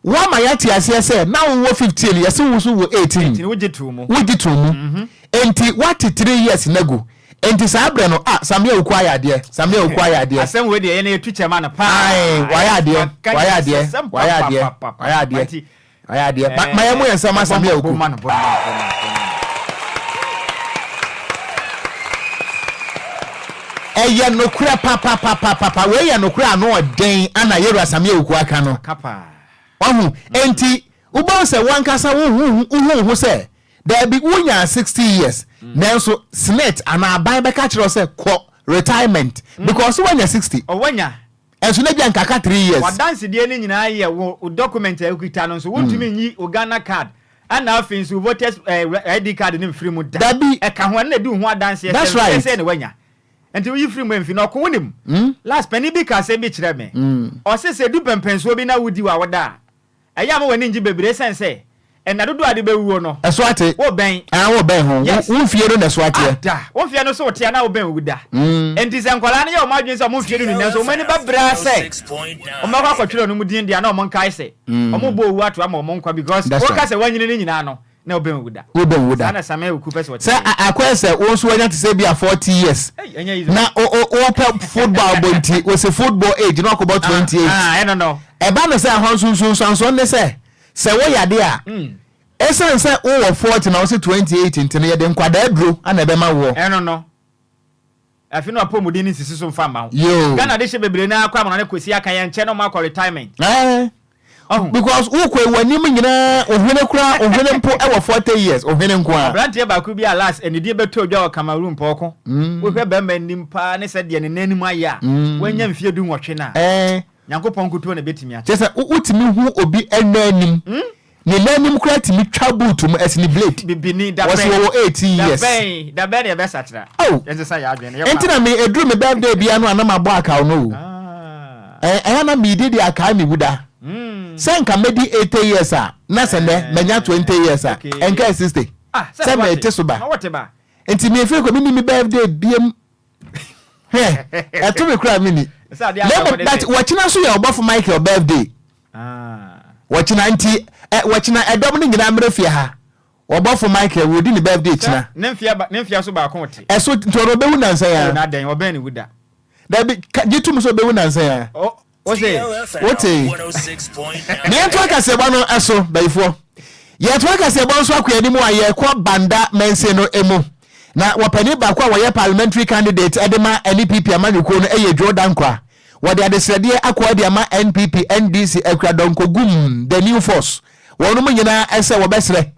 Woama yɛate aseɛ sɛ na wowɔ 15, yɛse wo nso wɔ 18. 18, wogye too mu. Wogye too mu. Enti woate 3 years no agu. Enti saa berɛ no, ah, Samia Wuku ayɛ adeɛ, Samia Wuku ayɛ adeɛ. Asɛm wei deɛ yɛn yɛtu kyɛ ma no paa. Ae, wayɛ adeɛ, Waka wayɛ adeɛ, nyansasɛm wayɛ adeɛ, papapapapa. wayɛ adeɛ, Nti, wayɛ adeɛ. Ma, ma yɛmmɔ yɛn nsa ma bɔ Samia bɔ Wuku. ma no, bɔ ma no, bɔ ma no, bɔ ma no. Ɛyɛ nokorɛ papapapapa, wei yɛ nokorɛ ano ɔden ana Yɛwura Samia Wuku aka no. Aka paa. Wahu? Enti wobɛhu sɛ wankasa wohu wohu wo ho sɛ daabi wonyaa 60 years nanso senate anaa aban bɛka kyerɛ wo sɛ kɔ retirement because woanya 60. Ɔ wanya. Ɛnso na ebia nka aka 3 years. W'adansedie no nyinaa yɛ wo wo document a wokita no nso wontumi nyi wo Ghana card ɛna afei nso wo voters eh, ID card no mfiri mu da. Dabi. Ɛka ho ɛno na ɛdi wo ho adanseɛ sɛ That's mfeɛ right. sei na woanya. Nti woyi firi mu a mfi na ɔko wonim. Last panin bi ka asɛm bi kyerɛɛ me. Ɔse sɛ ɛdu pɛmpɛnsoɔ bi na wodi w'awoda a, ɛyɛ a ma w'ani ngye bebree ɛsiane sɛ nna dodoɔ a wode bɛwuo no, Ɛso ate. wobɛn. Ah, wobɛn ho. Yes. Wo mfie no na ɛso ateɛ. Ada. Wo mfeɛ no so wote a na wobɛn owu da. Nti sɛ nkwadaa no yɛ wɔn adwene sɛ wɔn mfeɛ no nu nanso wɔn ani bɛbrɛ ara sɛ wɔbɛkɔ akɔtwerɛ wɔn din deɛ a na wɔn nkae sɛ wɔrebɔ owu ato ama wɔn nkwa because That's woka right. sɛ woanyini no nyinaa no na wobɛn owu da. Wobɛn owu da. Saa na Sameh Oku pɛ sɛ ɔkyerɛ Sɛ yɛn. a- akɔyɛ sɛ wo nso wanya te sɛ bi a 40 years Ei, ɛnyɛ easy. na wo- wo- wopɛ football bɔ nti wose football age na wakɔbɔ 28. Ah, ɛno no. Ɛba no sɛ ɛhɔ nso nsunsuansoɔ ne sɛ sɛ woyɛ ade a ɛsiane sɛ wowɔ 40 na wose 28 nti no yɛde nkwadaa aduro ana ɛbɛma woɔ. Ɛno no. Afe no apɔmuden no nsisi so mfa mma wo. Yoo. Ghana de hyɛ bebree naa kɔ amana no kɔsi aka yɛn nkyɛn na ɔmo akɔ retirement. Ɛɛ. Ɔho. Because wokɔ yi w'anim nyinaa ohwene koraa ohwene mpo ɛwɔ 40 years ohwene nko ara. Abranteɛ baako bi a last anidie bɛtɔɔ dwa wɔ Cameroon pɔɔko. Wohwɛ bɛrima anim paa ne sɛdeɛ ne nan anim ayɛ a wanya mfeɛ du nwɔtwe no a, Ɛɛ. Nyankopɔn nkutoo na ɛbɛtumi akyɛ. Kyerɛ sɛ wotumi hu obi ɛnna anim. Ne nan anim koraa tumi twa boot mu ɛsene blade. Bibini, da Wɔsi bɛn? wɔwɔ 18 Da years. bɛn? Da bɛn na yɛbɛsakyera? Oh! Yɛnsesa yɛn adwene no, Ɛnti yɛkɔ na me ɛduru me birthday bia no a na mabɔ akaw no o. Ah. Ɛ ɛyɛ na medi de akae me wuda. Sɛ nka mɛdi 80 years a na sɛ nnɛ manya 20 years a Okay. ɛnka yɛ 60. Ah, sɛ Sɛ woate. mete so ba. Na wote ba. Nti me firi kɔ menni me birthday biam. Hwɛ, ɛto me koraa menni. Sɛ adeɛ Na asɛ mmom wɔde but sɛ. wɔkyena nso yɛ ɔbɔfo Michael birthday. Wɔkyena nti ɛ wɔkyena ɛdɔm no nyinaa mmerɛ fie ha. Ɔbɔfo Michael wɔdi ne birthday kyena. Ne mfeɛ ba ne mfeɛ so baako te. Ɛso nti ɔno ɔbɛwu nansa yi Oh ara. na dɛn ɔbɛn ne wu da. Dabi, gye tom sɛ ɔbɛwu nansa yi ara. Wote? Na yɛntoa kaseɛbɔ no so, bayifoɔ. Yɛtoa kaseɛbɔ nso akɔ anim a yɛkɔ Banda mansin no mu. Na wɔpanin baako a wɔyɛ parliamentary candidate de ma NPP amanyɔkuo no yɛ Joe Danquah. Wɔde adesrɛdeɛ akɔ de ama NPP, NDC, Akuradɔnkɔgum, The New Force. Wɔnom nyinaa sɛ wɔbɛsrɛ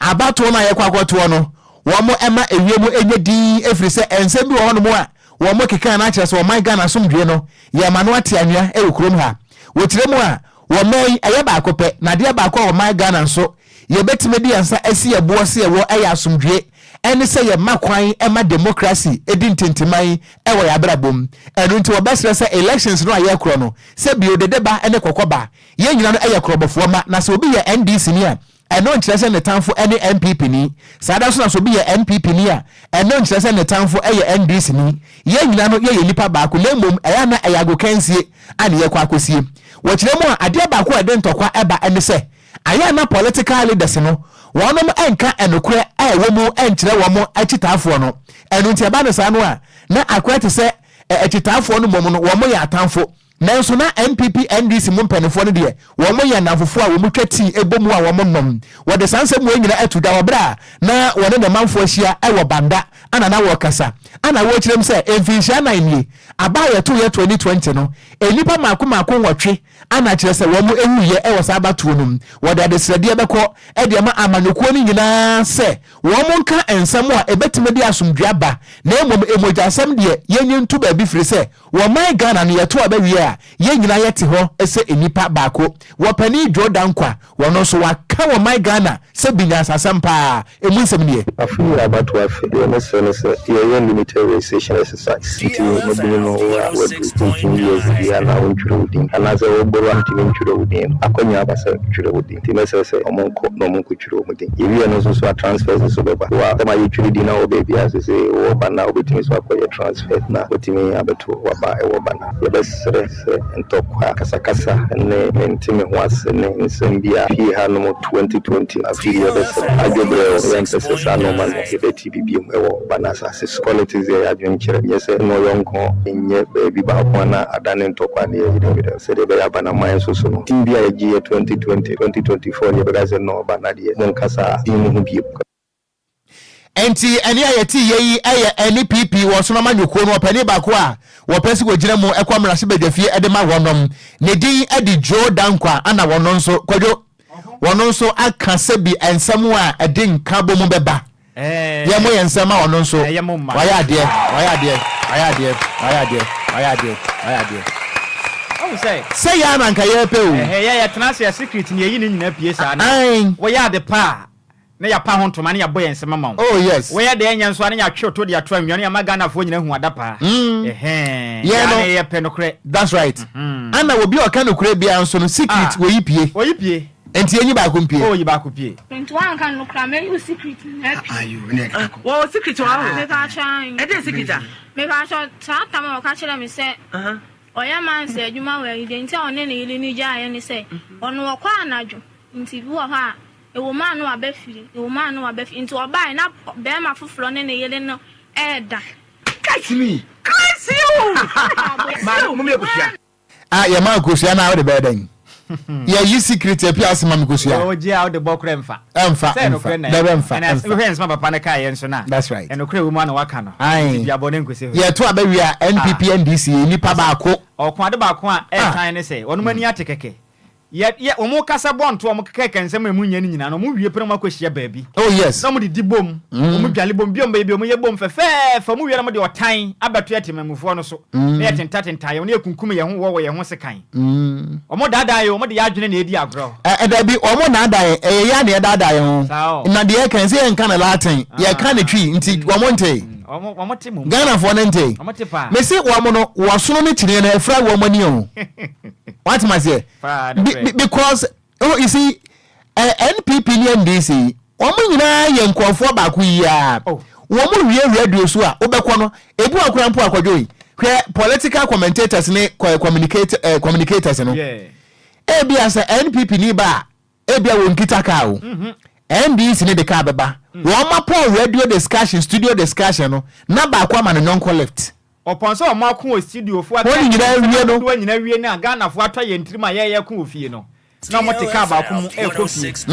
Abatoɔ no a yɛkɔ akɔtoɔ no, wɔn ma ewiem nyɛ dinn ɛfiri sɛ nsɛm bi wɔ hɔnom a wɔn keka na akyerɛ sɛ ɔman Ghana asomdwoeɛ no yɛma no ate anwea wɔ kurom ha. Wɔkyerɛ mu a, wɔman yi ɛyɛ baako pɛ na adeɛ baako a ɔman Ghana nso yɛbɛtumi de yɛn nsa asi yɛn boɔ sɛ yɛwɔ yɛ asomdwoeɛ ɛne sɛ yɛma kwan ma demokrasi di ntintiman wɔ yɛn abrabɔ mu. Ɛno nti wɔbɛsrɛ sɛ elections no a yɛrekorɔ no sɛ bio dede ba ne kɔkɔ ba yɛn nyina no yɛ korɔbɔfoɔ mma na sɛ obi yɛ NDC ni a Ɛno nkyerɛ sɛ ne tamfo ne NPP ni. Saa ara nso na sɛ obi yɛ NPP ni a, ɛno nkyerɛ sɛ ne tamfo yɛ NDC ni. Yɛn nyinaa no yɛyɛ nnipa baako na mmom ɛyɛ a na ɛyɛ agokansie a na yɛkɔ akɔsie. Wɔkyerɛ mu a, adeɛ baako a ɛde ntɔkwa ba ne sɛ, ayɛ a na political leaders no, wɔnom nka nokorɛ a ɛwɔ mu nkyerɛ wɔn akyitaafoɔ no. Ɛno nti ɛba no saa no a, na akɔyɛ te sɛ akyitaafoɔ no mmom no wɔyɛ atamfo. Nanso na NPP NDC mu mpaninfoɔ no deɛ wɔn yɛ nnamfofoɔ a wɔn twa tii bɔ mu a wɔn nom. Wɔde saa nsɛm wei nyina ato dwa wɔ berɛ a na wɔne ne manfoɔ ahyia wɔ Banda ana na wɔrekasa ana wɔrekyerɛ mu sɛ mfinhyia nan nie aba a yɛtoeɛ 2020 no nnipa mmaako mmaako nwɔtwe ana kyerɛ sɛ wɔn wuiɛ wɔ saa abatoɔ no mu. Wɔde adesrɛdeɛ bɛkɔ de ama amanyɔkuo no nyinaa sɛ wɔn nka nsɛm a ɛbɛtumi de asomdwoeɛ aba na mmom mogyasɛm deɛ yɛnyi nto baabi firi sɛ Wɔ man Ghana no yɛto aba wie a yɛn nyinaa yɛte hɔ sɛ nnipa baako. Wɔ panin Joe Danquah wɔno nso waka wɔ man Ghana sɛ bi nyansasɛm paa. Emu nsɛm nie. Afe yi abatoɔ afe. Deɛ mɛsrɛ ne sɛ yɛyɛ limited registration exercise nti mabunu no wo a waduru 18 years biara na wontwerɛ wo din anaasɛ woboro a ntumi ntwerɛ wo din no akwanya aba sɛ twerɛ wo din nti mɛsrɛ sɛ ɔmo nkɔ na ɔmo nkɔtwerɛ wɔn din. Yɛwie no nso so a transfers nso bɛba. Wo a sɛ ma yɛtwerɛ din na wɔ baabi a sesei wowɔ ba no a wobɛtumi nso akɔyɛ transfers na watumi abɛto w'aba wɔ ba no a. Yɛbɛsrɛ sɛ ntɔkwa, kasakasa ne mente me ho ase ne nsɛm bi a fie ha nom 2020 afe yi yɛbɛsrɛ adwobrɛw yɛmpɛ sɛ saa nnoɔma no yɛbɛte bi biom wɔ ba no asase so. Politics deɛ yɛ adwenkyerɛ nyɛ sɛ ne ɔyɔnko nyɛ baabi baako a na adane ntɔkwa ne yɛyere werɛ sɛdeɛ ɛbɛyɛ aba no aman nso so no. Din bi a yɛgyeeɛ 2020, 2024 deɛ yɛbɛka sɛ no aba no adeɛ monka saa din no ho biom. Enti ɛnne a yɛte yɛ yi yɛ ɛnne PP wɔ ɔsono amanyɔkuo no ɔpanin baako a wɔpɛ sɛ wɔgyina mu kɔ mmarahyɛbadwafie de ma wɔnom. Ne din de Joe Danquah ana wɔno nso, Kwadwo, wɔno nso aka sɛbi nsɛm a ɛde nkabom bɛba. Yɛ mo yɛ nsɛm ma ɔno nso. Wayɛ adeɛ, wayɛ adeɛ, wayɛ adeɛ, wayɛ adeɛ, wayɛ adeɛ, wayɛ adeɛ. Sɛ yɛ a na nka yɛrepɛ o. Ɛhɛ yɛ yɛtena ase a secret ni yɛyi ne nyinaa pie saa na woyɛ ade pa a na yɛapa ho ntoma na yɛabɔ yɛn nsam ama wo. Oh yes. Woyɛ deɛ ɛnyɛ nso a na yɛatwe wo to de ato anwia na yɛama Ghanafoɔ nyinaa ahu adapaa. Ɛhɛn. Yɛn Yɛn no. ara yɛpɛ nokorɛ. That's right. Ɛna obi a ɔka nokorɛ biara nso no secret wɔyi pie. Wɔyi pie. Nti yɛnyi baako mpie. Oh yi baako pie. Nti woanka no koraa mɛyi wo secret nyinaa pie. Wɔwɔ secret wɔ hɔ? Mepaakyɛw ae. Ɛdeɛn secret a? Mepaakyɛw saa tam a ɔka kyerɛɛ me sɛ ɔyɛ mansa adwuma wɔ ayi deɛ nti a ɔne ne yere no gyaeɛ ne sɛ ɔno ɔkɔ anadwo nti bi wɔ hɔ a ɛwɔ mu a na waba fie ɛwɔ mu a na waba fie nti ɔbaeɛ na bɛrima foforɔ ne ne yere no ɛɛda. Catch me. Curse you! Maame, mo mi akosua. Ah yɛ ma nkosua na wode bɛyɛ dɛn? Yɛ yi secret api ase ma me kosua. O gye a wode bɔ korɛ nfa. Ɛnfa Sɛ ɛnfa ɛnokorɛ na dɛbɛ nfa ɛna ɛnfa. wohwɛ nsɛm a papa no kaeɛ nso no a That's right. ɛnokorɛ wɔ mu a na waka no. Ae. Nti dua bɔ ne nkosi hɔ. Yɛto aba wie a NPP NDC yɛ nipa baako. Ɔko ade baako a Ah. ɛɛtan ne sɛ wɔnom ani ate kɛkɛ. Yɛ yɛ wɔn kasa bɔ nto wɔn keka nsɛm a emu nyɛ no nyinaa no wɔn wie pɛ na wɔn akɔ hyia baabi. Oh yes. Na wɔn didi bom, wɔn dwale bom, bi a wɔn bɛyɛ bi wɔn yɛ bom fɛfɛɛfɛ, wɔn wie na wɔn de ɔtan abɛto yɛ temanmufoɔ no so. Na yɛ tenta tenta yɛn ho, na yɛ kunkum yɛn ho wɔ wɔ yɛn ho sekan. Wɔn daadaa yɛn, wɔn de yɛn adwene na edi agorɔ. Ɛ ɛ dabi, wɔn nnaadaa yɛn, ɛyɛ yɛn a na yɛdaadaa yɛn ho. Saa o. Na deɛ yɛka yi, sɛ yɛnka no Latin, yɛka no Twi, nti wɔn ntee. Wɔn wɔn te mmom. Ghanafoɔ no ntee. Wɔn te paa. Mese wɔn no, wɔsono ne kyiniiɛ no, afira wɔn ani o. Wate ma seɛ? Because oh, you see, eh, NPP ne NDC yi, wɔn nyinaa yɛ nkurɔfoɔ baako yi ara. Oh. Wɔn wie radio so a, wobɛkɔ no, ebi wɔ koraa mpo akɔdwo yi. Hwɛ political commentators ne communicate, eh, communicators no. Yeah. Ebi a sɛ NPP ni ba a, ebi a wɔn kita kaa o. NDC ne de kaa bɛba. Wɔn apɔn radio discussion, studio discussion no, na baako ama ne yɔnko lift. Ɔpɔn sɛ ɔmo ako wɔ studio foɔ aka Wɔn nyinaa nsɛm wie no. ahodoɔ nyinaa wie no a Ghanafoɔ atɔ yɛn tirim a yɛyɛ ko wɔ fie no na ɔmo te car baako mu ɛɛkɔ fie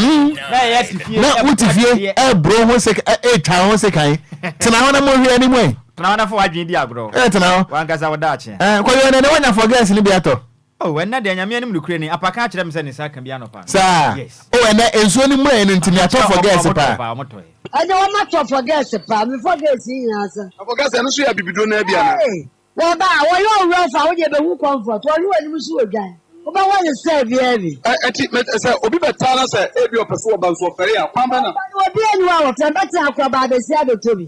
na yɛyɛ te fie Na ɛɛbɔ wote fie adeɛ. ɛɛboro ho sek ɛɛtwa ho sekan. Tena hɔ na monhwɛ anim ɛ. Tena hɔ na fa w'adwene di agorɔ. Ɛɛ tena hɔ. W'ankasa wo daakye. Ɛɛ kɔyɛ ɔnɛ na wanya forgets no bi atɔ. Oh ɛnnɛ deɛ Nyame anim nokorɛ ni Apaka akyerɛ me sɛ ne nsa aka bi anɔpa no. Saa? Yes. Oh ɛnnɛ nsuo no mmuraeɛ no nti meatɔ Ɔmo forgets tɔɔ paa. paa, ɔmo tɔɛ. Ɛnde wɔn atɔ forgets paa, me forgets yi nyinaa sa. Na forgets ɛno nso yɛ abibiduro no ara bi anaa? Hey! Wɔba a, wɔyɛ owura fa, wo deɛ bɛhu comfort, wɔhwe w'anim so wɔ dwan, wobɛwɔ ne style biara bi. Ɛ ɛti mɛ sɛ obi bɛtaa na sɛ ebi ɔpɛ sɛ ɔba nso ɔfɛre a, kwan bɛn na. Ɔba no obi nni hɔ a wɔfrɛ, mɛtena akɔ aba abɛsi abɛtɔ bi.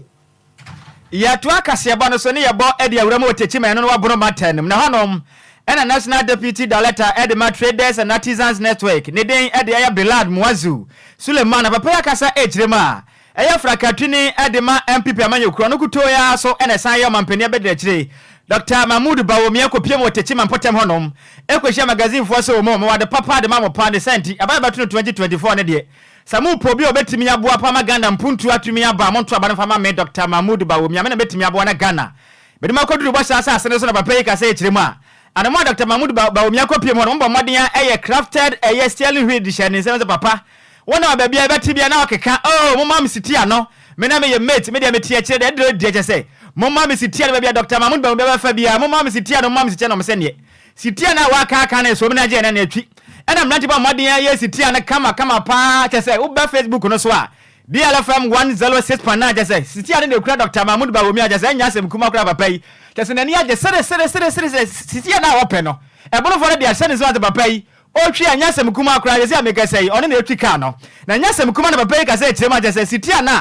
Yɛtoa kaseɛbɔ no so ne yɛbɔ de awura mu wɔ Techiman no no Wabono Mantam no mu. Na hɔnom na National Deputy Director de ma Traders and Artisans Network, ne din de ɛyɛ Bilad Muazu Suleiman. Na papa yi akasa rekyerɛ mu a ɛyɛ frakatwini de ma NPP amanyɔkuo. Ɔno nkutoo yi ara so na ɛsan yɛ ɔmampanin abadiakyire. Dɔkta Mahmood Bawumia kɔpiem wɔ Techiman mpɔtam hɔnom kɔhyia magazinefoɔ sɛ wɔn mewɔ ade papa de ma mo paa ne saa nti aba yɛbɛto no 2024 no deɛ Sɛ mo pɛ obi a ɔbɛtumi aboa paa ma Ghana mpuntuo atumi aba a, monto aba no mfa ma me, Dɔkta Mahmood Bawumia. Me na mɛtumi aboa na Ghana mede mo akɔduru bɔhyɛ asase no so. Na papa yi ka sɛ ɛkyerɛ mu a, anamɔ a Dɔkta Mahmood Ba Bawumia kɔpiem hɔ no, wɔbɔ mmɔden a ɛyɛ crafted ɛyɛ steering wheel de hyɛɛ ne nsam sɛ, Papa, wo na baabi a yɛbɛte biara na ɔkeka, oh, momma me siti ano, me na meyɛ mate, me deɛ mete akyire deɛ, ɛduru deɛ kyɛ sɛ, momma me siti ano, baabi a Dɔkta Mahmood Bawumia bɛfa biara, momma me siti ano, momma me siti ano, wɔn sɛ neɛ. Sitia no a wɔakaaka no ɛsom no agye ɛnɛ na atwi. Ɛna mmerante bɔ mmɔden ara yɛ sitia no kama kama paa kyɛ sɛ woba Facebook no so a DLFM 106.9 kyɛ sɛ sitia no na ɛkura Dr. Mahmood Bawumia kyɛ sɛ ɛnyɛ asɛm kuma koraa papa yi kyɛ sɛ n'ani agye sere sere sere sere sɛ sitia no a ɔpɛ no ɛbonofoɔ no de ahyɛ ne nsam ase papa yi ɔtwi a ɛnyɛ asɛm kumaa koraa sɛsɛ a mekasa yi ɔno na ɛtwi kaa no na ɛnyɛ asɛm kumaa na papa yi kasa kyerɛ mu a kyerɛ sɛ sitia no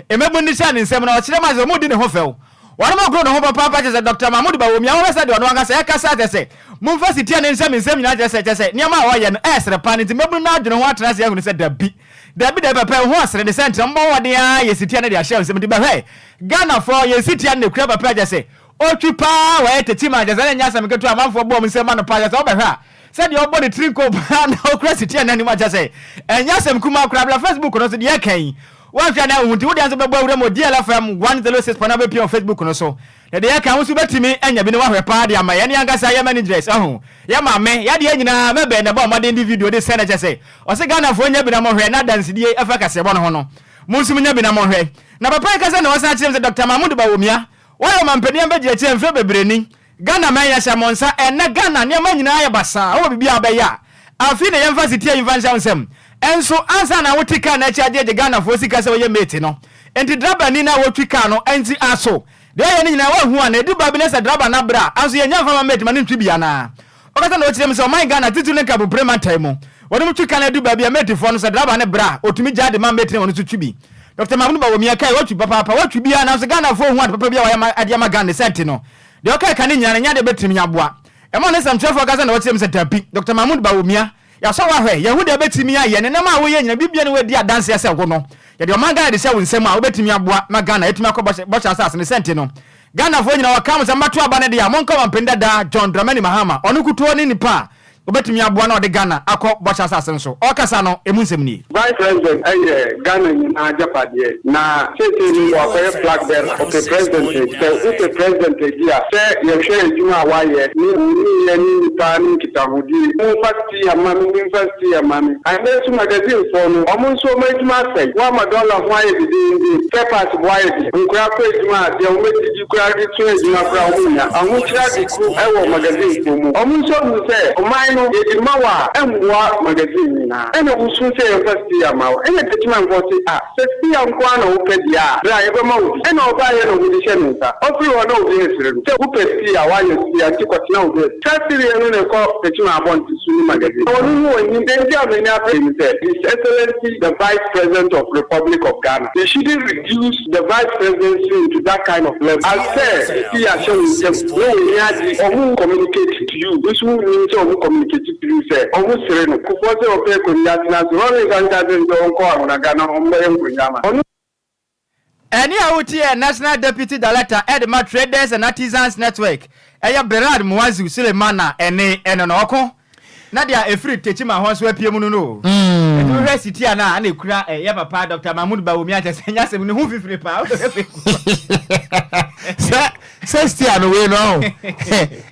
a mmabun de hyɛɛ ne nsam no ɔkyerɛ mu a kyerɛ sɛ wɔredi ne ho fɛw wɔnom agoro ne ho papaapa kyerɛ sɛ Dr. Mahmood Bawumia wɔhwɛ sɛ deɛ ɔno ankasa ɛkasa kyerɛ sɛ momfa sitia no nhyɛ me nsam nyinaa kyerɛ sɛ kyerɛ sɛ nneɛma a ɔyɛ no ɛɛsere paa no nti mmabunu no adwene ho atena ase ahunu sɛ dabi dabi dabi papa yi ho ɔsere ne sɛ nti ɔmmɔ mmɔden ara yɛ sitia no de ahyɛ nsam nti bɛhwɛ Ghanafoɔ yɛn sitia no na ɛkura papa kyerɛ sɛ ɔtwi paa wɔyɛ tete ma kyerɛ sɛ ɛnyɛ asɛm ketewa amanfoɔ bɔ wɔn nsam ma no paa kyerɛ sɛ wobɛhwɛ a Sɛdeɛ ɔbɔ ne tiri nko paa na ɔkura sitia no anim akyɛ sɛ ɛnyɛ asɛm kumaa koraa. Bra Facebook no so deɛ ɛka yi woanhwɛ a na wohu nti wo deɛ nso bɛbɔ awura mu wɔ DLFM 106.9 wobɛpia wɔ Facebook no so na deɛ ɛka wo nso wobɛtumi anya bi na woahwɛ paa de ama yɛn ankasa yɛ managers ahu yɛ maame yɛ adeɛ nyinaa mɛbɛn na ɛbɔ mmɔden de video de sɛn kyɛ sɛ ɔse Ghanafoɔ nya bi na mohwɛ na adansedie ɛfa kaseɛbɔ no ho no mo nso monya bi na mohwɛ na papa yi kasa na wasan akyerɛ mu sɛ Dr. Mahmood Bawumia wayɛ ɔmampanin abɛgyinakyire mfeɛ bebree ni Ghana man yɛhyɛ mo nsa ɛnɛ Ghana nneɛma nyinaa ayɛ basaa wowɔ biribi a wobɛyɛ a afei na yɛmfa sitia yi mfa nhyɛ wo nsam nso ansa na wote car no akyi agyegye Ghana foɔ sika sɛ woyɛ mate no nti draba ni no a wotwi car no nti aso deɛ ɔyɛ no nyinaa woahu ana ɛdu baabi na sɛ draba no abrɛ a anso yɛnya mfa ma mate ma no ntwi bi anaa ɔkasa na ɔkyerɛ mu sɛ ɔman Ghana titiri ne Nkabu mantam mu wɔnom twi car no adu baabi a mate foɔ no sɛ draba no brɛ a ɔtumi gyaa de ma mate no ma ɔno nso twi bi Dr. Mahmoud Bawumia kae watwi papaapa watwi biara nanso Ghana foɔ hu ade papa bi a wayɛ de ama Ghana ne sɛ nti no Deɛ ɔkae ka ne nyinaa no, ɛnyɛ adeɛ a ɛbɛtumi aboa. Ɛma ne nsɛmtwerɛfoɔ kasa na wɔkyerɛ mu sɛ, Dabi, Dɔkta Mahmoud Bawumia, yɛasɔ wo ahwɛ, yɛahu deɛ wobɛtumi ayɛ, ne nneɛma a woyɛ nyinaa, biribiara nni hɔ a ɛdi adanseɛ sɛ wo no, yɛde ɔman Ghana de hyɛ wo nsam a, wobɛtumi aboa ma Ghana atumi akɔ bɔhyɛ, bɔhyɛ asase no. Sɛ nti no, Ghanafoɔ nyinaa, wɔka mo sɛ mobɛto aba no deɛ a, monka Ɔmampanin dada John Dramani Mahama, ɔno nkutoo ne nipa a Obetumi aboa na ɔde Ghana akɔ Bɔhyɛ Asase no so. Ɔrekasa no, emu nsɛm nie. Vice President yɛ Ghana nyinaa agyapadeɛ na seesei no wakɔyɛ flag bearer, ɔpɛ President adi. Sɛ wopɛ President adi a, sɛ yɛhwɛ adwuma a wayɛ ne wo nneyɛɛ ne nnipa ne nkitahodie. Momfa steer mma me, momfa steer mma me. Ɛnnɛ nso magazine foɔ no, wɔn nso wɔn adwuma asɛe. Woama dɔla ho ayɛ dedeenden, spare parts bo ayɛ den, nkwadaa kɔ adwuma a, deɛ wɔbɛdidi koraa de sua adwuma koraa wɔn nnya. Ahokyere ade koro wɔ magazine foɔ mu. Wɔn nso ahu sɛ ɔman no yɛde ma wo a ɛmmoa magazine nyinaa. Ɛna wosu sɛ yɛmfa steer mma wo. Ɛna Techimanfoɔ se ah sɛ steer nko ara na wopɛ deɛ a bra yɛbɛma wo bi. Ɛna ɔbaeɛ na wɔde hyɛ ne nsa. Ɔfiri hɔ na obi resere no sɛ wopɛ steer a woanyɛ steer nti kɔtena wo baabi. Saa sereɛ no na ɛkɔ Techiman abɔnten so ne magazine. Ɔno no ɔnnim. Deɛ nti a m'ani abere ne sɛ His Excellency the Vice President of Republic of Ghana he shouldn't reduce the vice presidency into that kind of level as sɛ biribi ahyɛ wo nsam na w'ani agye ɔmo communicate to you nso wo nnim sɛ ɔmo communicate to you sɛ ɔmo sere no Kufuor sɛ ɔpɛ akonnwa atena ase Rawlings anka akyerɛ no sɛ ɔnkɔ Ahonaga na ɔmmɛyɛ nkonnwa ama ɔno. Ɛnne a wotie yɛ National Deputy Director de ma Traders and Artisans Network, ɛyɛ Berard Muazu Suleiman na ɛnne ɛno no ɔko na deɛ ɛfiri Techiman hɔ nso apue mu no no o. Ɛti wohwɛ sitia no a na ɛkura ɛyɛ papa Dr. Mahmood Bawumia kyɛ sɛ nyɛ asɛm ne ho fifire paa. Sɛ Sɛ steer no wei no ɔho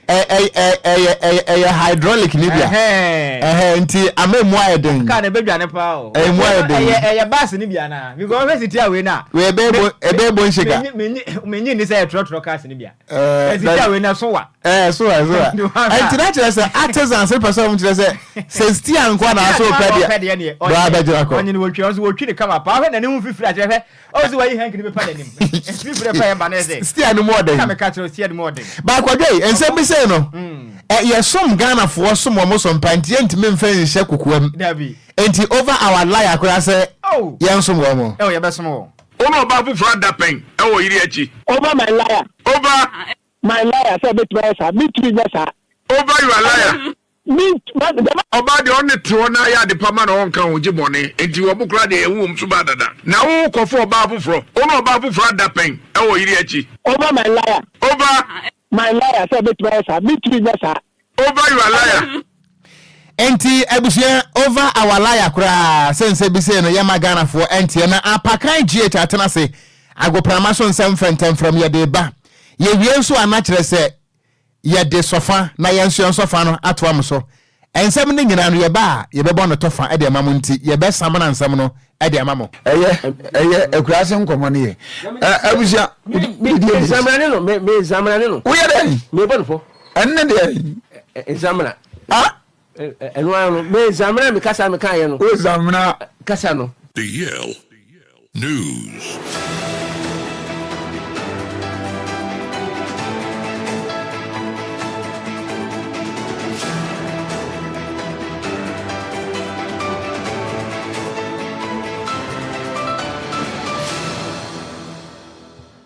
ɛyɛ ɛyɛ hydraulic ni bia. Ɛhɛn nti ama emu ayɛ den. Kaa na ebedwane paa o. Emu ayɛ den. Ɛyɛ ɛyɛ bus ni bia na because ɔhwɛ siti a wei na. Wei ebe ebo ebe ebo nhyeka. Me me me nyi ni sɛ ɛtrɔtrɔ cars ni bia. Ɛɛ siti a wei na so wa. Ɛɛ so wa so wa. Ɛnti na kyerɛ sɛ artisans pɛ sɛ ɔmo kyerɛ sɛ sɛ steer nko na aso pɛ deɛ. Bra abɛgyina kɔ. Ɔnyin wotwi ɔnso wotwi ne kama paa ɔhwɛ n'anim fifiri akyerɛ hwɛ. Ɔwɔ sɛ wayi hanky no bɛpa n'anim. Fifiri ɛfa yɛn ba no ɛsɛ. Steer no mu ɔden. Na meka kyerɛ steer no mu ɔden. Baakwadwo yi, nsɛm bi sei no, ɛ yɛsom Ghanafoɔ som wɔn so mpa nti yɛntumi mfa nhyɛ kokoam. Dabi. Nti over our liar koraa sɛ Oh. yɛnsom wɔn. Oh, yɛbɛsom wɔn. Wo ne ɔbaa foforɔ ada pɛn wɔ yere akyi. Over my liar. Over. My liar sɛ ɔbɛtumi ayɛ saa mentumi nyɛ saa. Over your liar. Ɔbaa deɛ ɔne te hɔ na ayɛ ade pa ma na ɔnka ho gye bɔne nti wɔn koraa deɛ yɛn wom so baa dada na wo kɔ fa ɔbaa foforɔ wo ne ɔbaa foforɔ ada pɛn ɛwɔ yere akyi. Over my liar. Over. My liar sɛ ɔbɛtumi ayɛ saa mentumi nyɛ saa. Over your liar. Enti abusua over our liar koraa sɛ nsɛm bi sei no yɛma Ghanafoɔ ɛnteɛ na apakan GH atena ase agoprama so nsɛm fɛntɛmfrɛm yɛde ba yɛwie nso a na kyerɛ sɛ yɛde sɔfa na yɛn nso yɛn sɔfa no atoa mo so. Nsɛm no nyinaa no, yɛba a, yɛbɛbɔ no tɔfa de ama mo nti, yɛbɛsamena nsɛm no de ama mo. Ɛyɛ, ɛyɛ akuraase nkɔmɔ no yɛ. Ɛ abusua. Me me nsamena ne no me me nsamena ne no. Woyɛ dɛ. Me bɔ no fɔ. Ɛnne deɛ. Nsamena. Ah. Ɛno ara no me nsamena me kasa me kan yɛ no. Wo nsamena. Kasa no. DL News.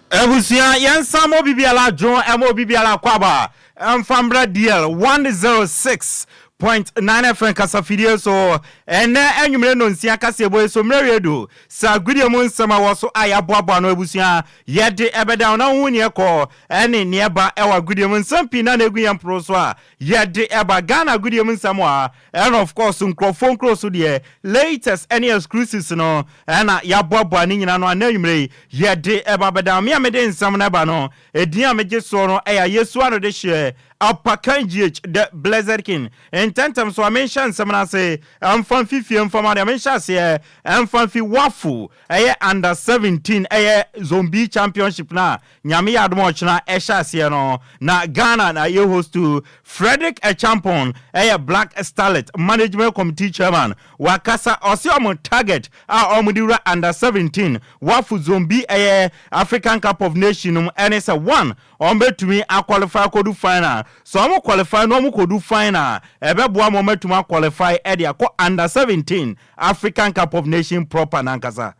Abusua yɛnsan ma obi biara adwo ɛma obi biara akwaaba ɛmfa mbra DL 106.9 FM kasafidie so ɛnɛ anwummere nnɔnsia kaseɛbɔ yi so mmerɛ wie du sɛ agodie mu nsɛm a ɛwɔ so a yɛaboaboa ano abusua yɛde ɛbɛda wo na wohu neɛ ɛkɔ ɛne neɛ ɛba ɛwɔ agodie mu nsɛm pii na na ɛgu yɛn poro so a yɛde ɛba Ghana agodie mu nsɛm a ɛna of course nkurɔfoɔ nkuro so deɛ latest ɛne exclusives no ɛna yɛaboaboa ne nyina no a na anwummere yi yɛde ɛba bɛda me a mede nsɛm no ɛba no Edin a megye soɔ no yɛ Ayesua no dehyeɛ, Apakan GH, The Blessed King. Ntɛntɛm so a menhyɛ nsɛm no ase mfa mfi fie mfa ma deɛ menhyɛ aseɛ mfa mfi WAFU ɛyɛ Under 17 ɛyɛ Zone B Championship no a Nyame yɛ adom a ɔkyena ɛhyɛ aseɛ no na Ghana na yɛ hostu. Frederick Acheampong ɛyɛ Black Starlet Management Committee Chairman Wakasa, ɔse ɔmo target a ɔmo de wura under 17 wafu zone B ɛyɛ African Cup of Nation no mu ɛne sɛ one ɔmo bɛtumi a qualify akɔdu final, sɛ ɔmo qualify na ɔmo kɔdu final a ɛbɛboa ma ɔmo atumi a qualify ɛde akɔ under 17 African Cup of Nation proper no ankasa.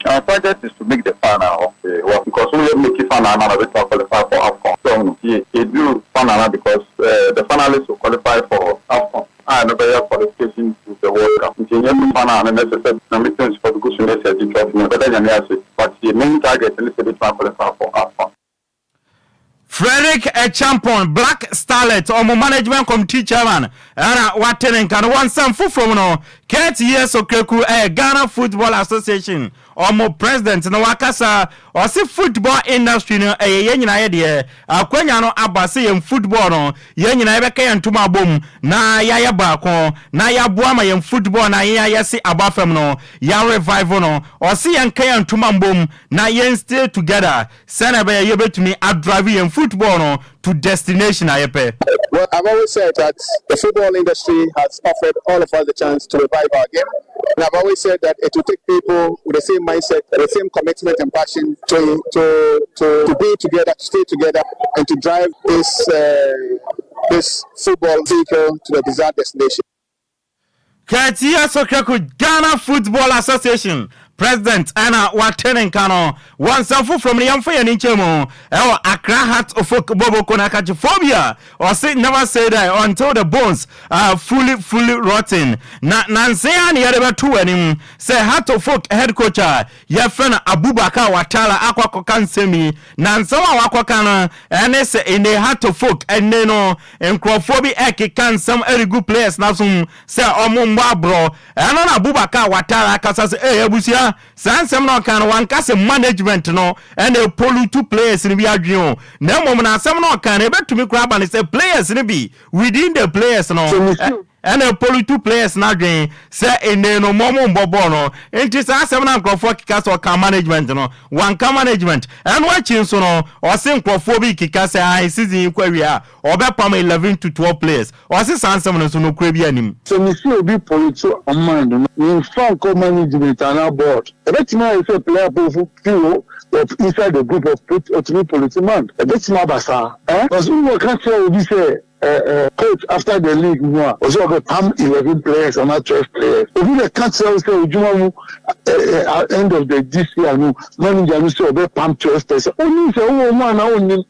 Our target is to make the final okay well because wo yɛ make final na na bɛtumi qualify for AFCON so ɔho nti yɛduru final na because uh, the finalists will qualify for AFCON a ɛno bɛyɛ qualification to the World Cup nti yɛnyɛ du final no na ɛsɛ sɛ na me teams fɔ gu so na ɛsɛ gye trophy no yɛbɛda Nyame ase but yɛ main target ne sɛ bɛtumi qualify for AFCON. Frederick Acheampong, Black Starlet wɔn management committee chairman ɛna wate ne nka no. Wɔ nsɛm foforɔ mu no, Kurt Yeso Okraku ɛyɛ Ghana Football Association wɔn president no wakasa. Ɔse football industry no ɛyɛ yɛn nyinaa yɛ deɛ. Akwanya no aba sɛ yɛn football no yɛn nyinaa yɛbɛka yɛn ntoma abom na yɛayɛ baako na yɛaboa ma yɛn football no a yɛn ayɛ se aba fam no yɛ revive no. Ɔse yɛnka yɛn ntoma mbom na yɛn stay together Sɛnea ɛbɛyɛ a yɛbɛtumi adrive yɛn football no to destination a yɛpɛ. Well, I've always said that the football industry has offered all of us the chance to revive our game. And I've always said that it will take people with the same mindset, the same commitment and passion to, to, to, to be together, to stay together, and to drive this, uh, this football vehicle to the desired destination. Kurt Okraku, Ghana Football Association President ɛna wate ne nka no. Wɔ nsɛm foforɔ mu no, yɛmfa yɛn ani nkyɛn mu ɛwɔ Accra Heart of Oak Boboko no akakyefoɔ bi a ɔse never say die until the bones are fully fully rotten. Na nansa yi ara na yɛde bɛto w'anim sɛ Heart of Oak head coach a yɛfrɛ no Abubakar Watala akɔ akɔka nsɛm yi. Na nsɛm a wakɔka no ɛne sɛ ene Heart of Oak ɛnne no Nkurɔfoɔ bi rekeka nsɛm regu players no asom sɛ wɔmmɔ aborɔ. Ɛno na Abubakar Watara akasa sɛ, Ei abusua, Abusua, saa nsɛm no a ɔka no, wanka sɛ management no na ɛpollute players no bi adwene o, na mmom no asɛm no a ɔka no, ɛbɛtumi koraa aba no sɛ players no bi, within the players no, ɛna ɛpollute players no adwene sɛ nnɛ no mo mo mbɔ bɔɔl no. Nti saa asɛm no a nkurɔfoɔ keka sɛ ɔka management no, wanka management. Ɛno akyi nso no, ɔse nkurɔfoɔ bi keka sɛ ae season yi kɔ awie a, Ɔbɛpam 11 to 12 players. Ɔse saa nsɛm no nso nokorɛ biara nnim. Sɛ mese obi pollute ɔman no, memfa nkɔ management anaa board. Ɛbɛtumi ayɛ sɛ player pofo fi wɔ wɔ inside the group of put otumi pollute man. Ɛbɛtumi aba saa eh. Because wo ka kyerɛ obi sɛ eh eh coach after the league mu a ɔsɛ ɔbɛpam 11 players anaa 12 players. Obi bɛka kyerɛ wo sɛ odwuma mu eh eh end of the this year no manager no sɛ ɔbɛpam 12 players. Onim sɛ wowɔ mu anaa onnim.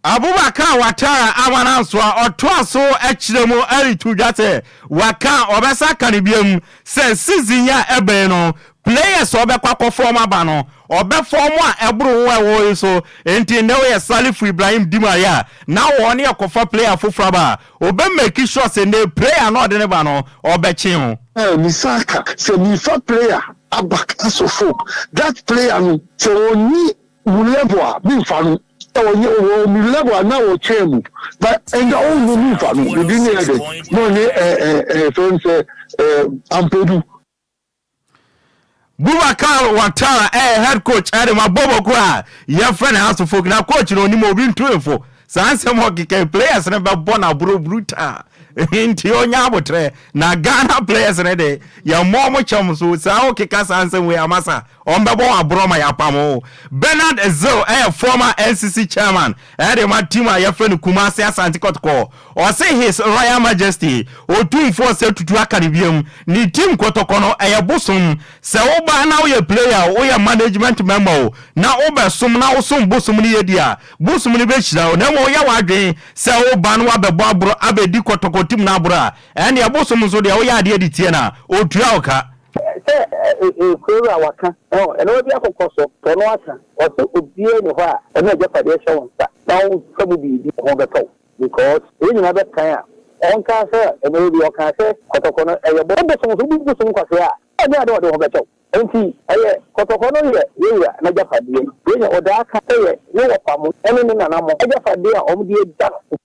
Abubakar Ouattara Amananso a ɔtoa so kyerɛ mu reto dwa sɛ waka a ɔbɛsa aka no biom sɛ season yi a ɛbɛn no players a ɔbɛkɔ akɔfɔm aba no ɔbɛfɔm a ɛboro ho a ɛwɔ hɔ yi so. Enti nnɛ woyɛ Salifu Ibrahim Dimari a na wɔne ɛkɔfa player foforɔ aba a ɔbɛ make sure sɛ nnɛ player no a ɔde no ba no ɔbɛkye ho. Mesan ka sɛ mefa player aba Hearts of Oak that player no sɛ ɔnni Wo level a me nfa no ɔnyɛ ɔwɔ me level a na ɔkyɛn mu but ɛnna ɔnnu me nfa no ne din yɛ dɛ na ɔne ɛɛ ɛɛ fɛn sɛ ɛɛ Ampedu. Boubacar Ouattara ɛyɛ head coach ɛde ma Boboko a yɛfrɛ no House Folk na coach no onim obi ntu ne fo. Saa nsɛm a ɔkeka yi players no bɛbɔ no aboro brutal nti ɔnya abotrɛ na Ghana players no de yɛmmɔ ɔmo kyɛm so saa ɔkeka saa nsɛm wei amasa ɔmo bɛbɔ wɔn aborɔ ma yɛapam wo. Bernard Ezil ɛyɛ former NCC chairman ɛde ma team a yɛfrɛ no Kumasi Asante Kɔtɔkɔ. Ɔse His Royal Majesty Otumfoɔ Osei Tutu aka no biom ne team Kɔtɔkɔ no ɛyɛ bosom. Sɛ woba na woyɛ player o, woyɛ management member o na wobɛsom na wosom bosom no yɛ di a, Bosom no bɛhyira wo, na mmom woyɛ w'adwene sɛ woba na woabɛbɔ aborɔ abɛdi kɔtɔkɔtim no aborɔ a, ɛnneɛ bosom nso deɛ woyɛ adeɛ de tie no a, ɔtua wo ka. Sɛ kurawura waka nnoɔma bi akokɔ so, ɔno aka, ɔse obiara nni hɔ a ɔne agyapadeɛ hyɛ wo nsa na womfa mu biribi ho bɛtɔ wo because yɛn nyinaa bɛkan a ɔnkaa sɛ mmerɛ bi ɔkaa sɛ kɔtɔkɔ no ɛyɛ bo bosom so wobu bosom kwasea a ɛnyɛ adeɛ a ɔde wo ho bɛkyɛ wo. Enti, ɛyɛ kɔtɔkɔ no yɛ yɛn wura n'agyapadeɛ. Wei na ɔdaa ka sɛ yɛ ne wɔfa mo ne ne nana mo agyapadeɛ a wɔde agya no.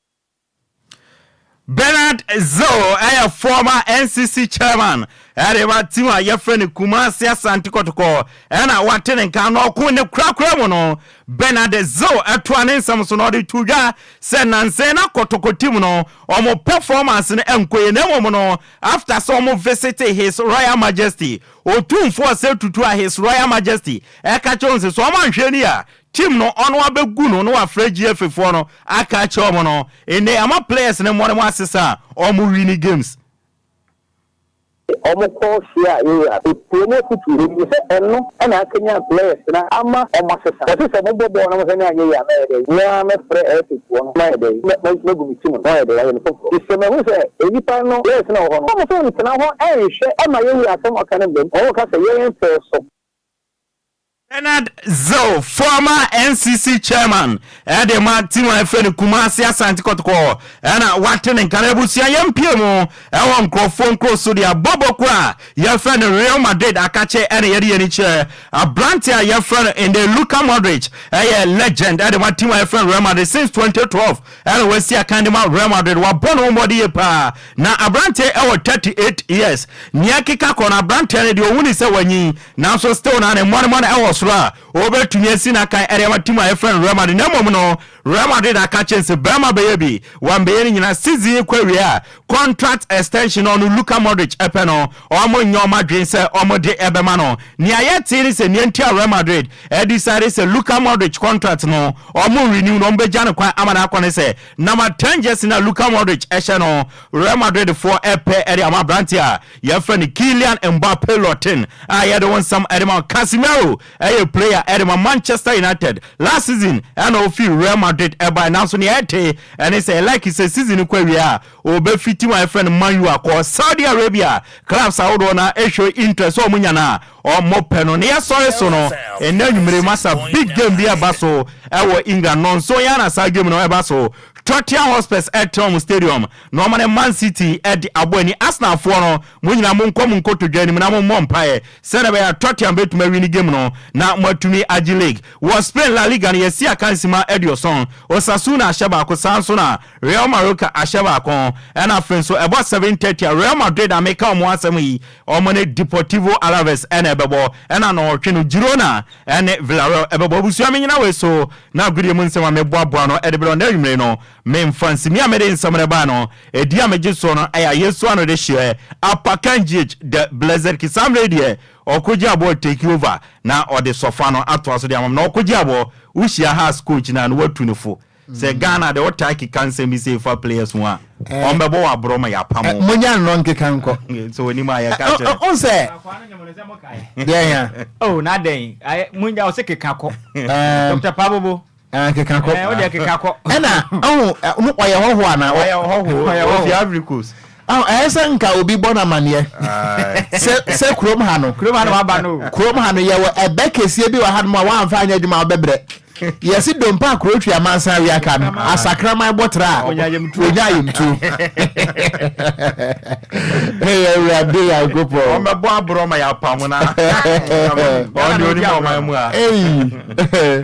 Bernard Zeo yɛ former NCC chairman de ma team a yɛfrɛ no Kumasi Asante Kɔtɔkɔ ɛna wate ne nka na ɔko ne korakora mu no. Bernard Zeo ɛtoa ne nsɛm so na ɔde to dwa sɛ nansa yi na Kɔtɔkɔ team no wɔn performance no ɛnkɔ yie na mmom no after sɛ wɔn visit His Royal Majesty Otumfoɔ Osei Tutu a His Royal Majesty ɛka kyerɛ wɔn sɛ sɛ wɔn anhwɛ ni a team no ɔno abɛgu no na wafrɛ GFA foɔ no aka akyerɛ wɔn no nnɛ ama players no mmɔ ne mo asesa a wɔn wini games. Wɔn kɔ hyiaa Yowura ɔtuo mu afutuo. Menim sɛ ɛno na akanyan players no ama wɔn asesa. Wɔse sɛ mobɔ bɔɔl na mo sɛ ne anyɛ yie a mɛyɛ dɛn? Me ara mɛfrɛ FA foɔ no mayɛ dɛn? Mɛgu me team no na wɔayɛ dɛn? Wɔayɛ no foforɔ. Nti sɛ mahu sɛ nnipa no players no a wɔwɔ hɔ no wɔn nso ntena hɔ nhwɛ ma Yowura asɛm a ɔka no mmam. Wɔn ka sɛ yɛn pɛɛ so. Bernard Zew, former NCC chairman de ma team a yɛfrɛ no Kumasi Asante Kɔtɔkɔ ɛna wate ne nka no. Abusua yɛmpie mu ɛwɔ nkurɔfoɔ nkuro so deɛ abɔbɔ kuo a yɛfrɛ no Real Madrid akakye ɛna yɛde yɛn ani kyerɛ aberante a yɛfrɛ no ɛnɛ Luka Modric ɛyɛ legend ɛde ma team a yɛfrɛ no Real Madrid since 2012 ɛna wasi akan de ma Real Madrid wabɔ ne ho mmɔden yie paa na aberanteɛ ɛwɔ 38 years nea ɛkeka kɔ no aberanteɛ no deɛ ɔhu ne sɛ wanyin Nanso still na ne mmɔnemmɔne wɔ soro a obetumi asi n'akan de ama team a yɛfrɛ no Real Madrid. Na mmom no, Real Madrid aka kyerɛ no sɛ barima bɛyɛ bi, wambɛyɛ ne nyinaa. Season yi kɔ awie a, contract extension a ɔno Luka Modric pɛ no, wɔnyɛ wɔn adwene sɛ wɔde bɛma no. Nea yɛtee ne sɛ nea nti a Real Madrid decide sɛ Luka Modric contract no wɔn renew no, wɔbɛgya no kwan ama no akɔ ne sɛ number 10 jersey no a Luka Modric hyɛ no, Real Madrid foɔ pɛ de ama aberanteɛ a Yɛfrɛ no Kylian Mbappe Lottin a yɛde wo nsɛm de ma wo. Casemiro yɛ player de ma Manchester United. Last season ɛna ofi Real Madrid ɛbae nanso nea ɛte ɛne sɛ like sɛ season no kɔ awie a obefi team a yɛfrɛ no Man U akɔ Saudi Arabia. Clubs ahodoɔ no ɛhwɛ interest sɛ wɔn nya no a wɔn pɛ no. Ne yɛsɔre so no ɛnɛ anwummere masa big game bi ɛba so ɛwɔ England. Nɔnson yɛ na saa game no ɛba so. Tottenham Hotspurs ɛtena wɔn stadium na wɔn ne Man City de abɔ ani. Arsenal foɔ no, mo nyinaa monkɔ mo nkotodwe anim na mommɔ mpaeɛ sɛdeɛ ɛbɛyɛ a Tottenham bɛtumi awini game no na moatumi agye league. Wɔ Spain La Liga no, yɛasi akansima aduɔson. Osasuna ahyɛ baako, saa nso na Real Mallorca ahyɛ baako. Ɛna afei nso ɛbɔ 7:30 a Real Madrid a meka wɔn asɛm yi, wɔn ne Deportivo Alaves na ɛbɛbɔ. Ɛna nnɔnwɔtwe no, Girona ne Villarreal ɛbɛbɔ. Abusua menyina wei so na agodie mu nsɛm a meboaboa ano de brɛ wo nnɛ anwummere no, memfa nsi. Me a mede nsɛm no bae no, edin a megye soɔ no yɛ Ayesu ano de hyeɛ Apakan GH The Blessed King. Saa mmerɛ yi deɛ, ɔkogye aboɔ take over na ɔde sɔfa no atoa so de ama me. Na ɔkogye aboɔ, wohyia Hearts coach no a na watu no fo. Sɛ Ghana de wotaa keka nsɛm bi sei fa players ho a, wɔn bɛbɔ wo aborɔ ma yɛapam wo. Monya nnɔ nkeka nkɔ. Sɛ onim a yɛka kyerɛ. Ɔn sɛ deɛ ya. Oh na dɛn munya ɔsɛ keka kɔ. Dr. Pabobo. Keka kɔ. Wo deɛ keka kɔ. Ɛna ɔho ɔyɛ hɔho ana? Ɔyɛ hɔho. Ofi Ivory Coast. Ɔho ɛyɛ sɛ nka obi bɔ no amaneɛ sɛ sɛ kurom ha no. Kurom ha no waba no. Kurom ha no yɛwɔ ɛbɛ kɛseɛ bi wɔ ha no mu a wɔamfa anyɛ adwuma a wobɛbrɛ. Yɛse dompe a kuro twi amansan awia ka no, asakraman bɔ tra a, ɔnya ayamtuo. Hey, Awurade Nyankopɔn. Wɔbɛbɔ aborɔ ma yɛapam na ɔne onim ɔman mu a. Hey.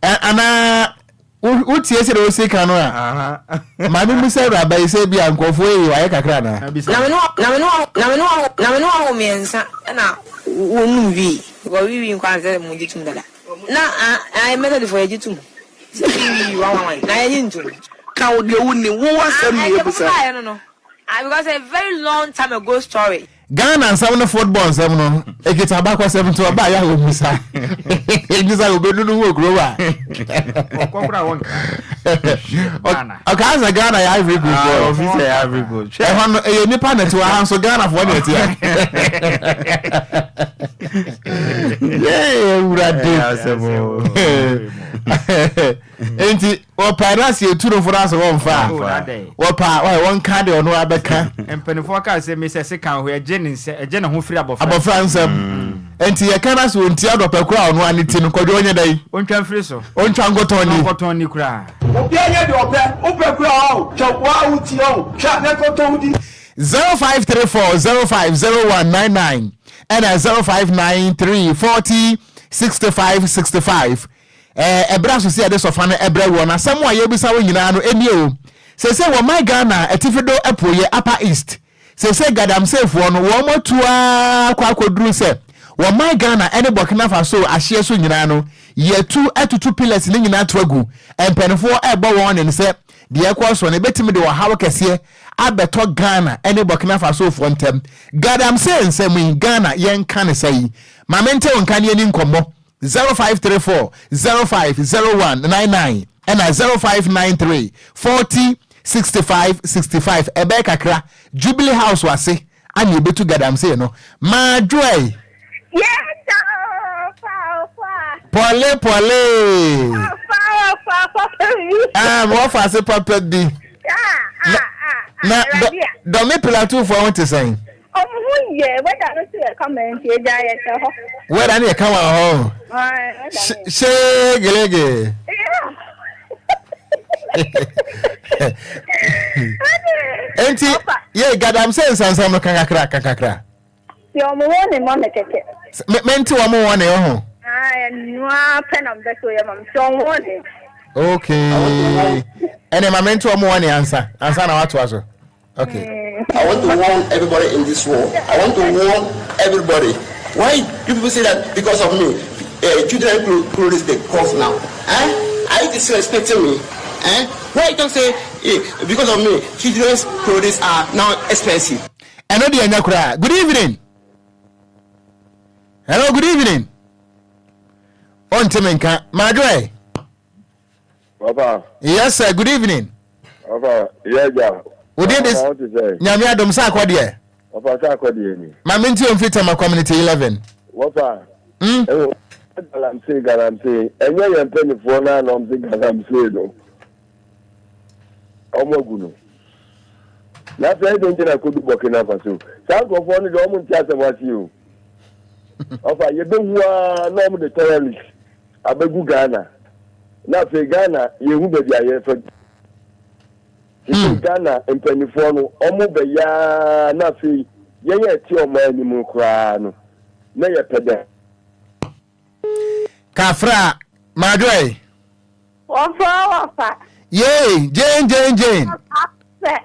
Anaa wotie sɛ deɛ wosi ka no a, maame mu sɛ awuraba yi sɛ bi a nkurɔfoɔ yi wayɛ kakra anaa? Na me ne wɔn mmiɛnsa na wɔnum wii, because wii wii nkwa sɛ mo gye tum dada. Na ae Methodifo yɛgye tom sɛ wii wii wanwanwan na yɛnye ntom. Ka wo deɛ wo nim, wo asɛm na yɛbisa. Ae deɛ mo baeɛ no no ae because a very long time ago story. Ghana nsɛm ne football nsɛm no ekita abakɔsɛm nti ɔbaa yɛ a wɔmmisa nti sɛ wɔbɛdu no ho wɔ kurom a ɔkaa sɛ Ghana yɛ Ivory Coast ah, ɔfi sɛ Ivory Coast ɛhɔ no ɛyɛ nipa na ɛte wɔ ha nso Ghanafoɔ na ɛte a awurade nti wɔpaa no ase etu no fo no ase wɔmfa a wɔpaa wɔyɛ wɔnka deɛ ɔno abɛka. mpanimfoɔ kaa sɛ mesɛ sekan hɔ ɛgye ne nsɛ ɛgye ne ho firi abɔfra abɔfra nsɛm mm. nti yɛka no ase wɔnti adɔpɛ koraa ɔno ane ti no kɔdwe ɔnyɛ dɛn ɔntwa mfiri so ɔntwa nkɔtɔn ni nkɔtɔn ni koraa obiara nyɛ deɛ ɔpɛ wopɛ koraa ɔ twɛ waa wo ti ɔ twa na kɔtɔn wo di 0534 050199 ɛna 0593 40 65 65 Ɛɛ, ɛberɛ aso sɛ yɛde sɔfa no brɛ woɔ no, asɛm a yɛrebisa wo nyinaa no nie o, Seesei wɔ man Ghana atifi do apueɛ, Upper East, seesei Gadamseefoɔ no wɔn atu ara kɔ akɔduru sɛ wɔ man Ghana ne Burkina Faso ahyeɛ so nyinaa no, yɛatu atutu pillars no nyinaa ato agu. Mpaninfoɔ rebɔ warning sɛ deɛ ɛrekɔ soɔ no ɛbɛtumi de ɔhaw kɛseɛ abɛtɔ Ghana ne Burkina Fasofoɔ ntam. Gadamsee nsɛm yi, Ghana yɛnka no sɛi? Ma mente wo nka ne yɛni nkɔmmɔ. 0534 05 01 99 ɛna 0593 40 65 65 ɛbɛyɛ kakra Jubilee House ase ana yɛbɛtu galamsey no Madwoe. Yes oh, fa oh, fa. Pɔle pɔle. Fa oh, fa papa bi. Ah, mo fa ase papa bi. Ah, ah, ah. Na dɔme pilatufoɔ ho te sɛn? Ɔmo ho yɛ, weather no so yɛ kama nti egya yɛ tɛ hɔ. Weather no yɛ kama wɔ hɔ. Hyee gelege. Nti yɛ gadam sɛ nsansam no kakakra kakakra. Ti ɔmo wɔ ne ma me kɛkɛ. Me me nti ɔmo wɔ ne ho. Ɛnua pɛ na mbɛ so yɛ ma me ti ɔmo wɔ ne. Okay. Ɛnna ma me nti ɔmo wɔ ne ansa ansa na watoa so. Okay. I want to warn everybody in this world. I want to warn everybody. Why you people say that because of me, uh, children clothes they cost now? Eh? Are you disrespecting me? Eh? Why you don't say eh, because of me, children's clothes are now expensive? Ɛno deɛ ɛnyɛ koraa. Good evening. Hello, good evening. Ɔnte me nka. Madwoɛ. Papa. Yes sir, good evening. Papa, yɛ gya. Wo din de Nyame adom sɛ akɔ deɛ. Papa sɛ akɔ deɛ ni. Ma me nti omfiri Tema Community 11. Papa. Mm. Ɛwɔ galamsey galamsey ɛnyɛ yɛn mpanimfoɔ no a na wɔn se galamsey no wɔn agu no. Na afei ɛde nti na kodu Burkina Faso saa nkurɔfoɔ no deɛ wɔn nte asɛm ase o. Ɔfa yɛbɛhu ara na wɔn de terrorist abɛgu Ghana. Na afei Ghana yɛhu baabi a yɛfa. Sesei Ghana mpaninfoɔ no ɔmo bɛyɛ aa na afei yɛn a ɛte ɔman no mu koraa no na yɛpɛ dɛ. Kafra, Madwoe. Wɔfa wɔfa. Yee, Jane Jane Jane. Pɛ.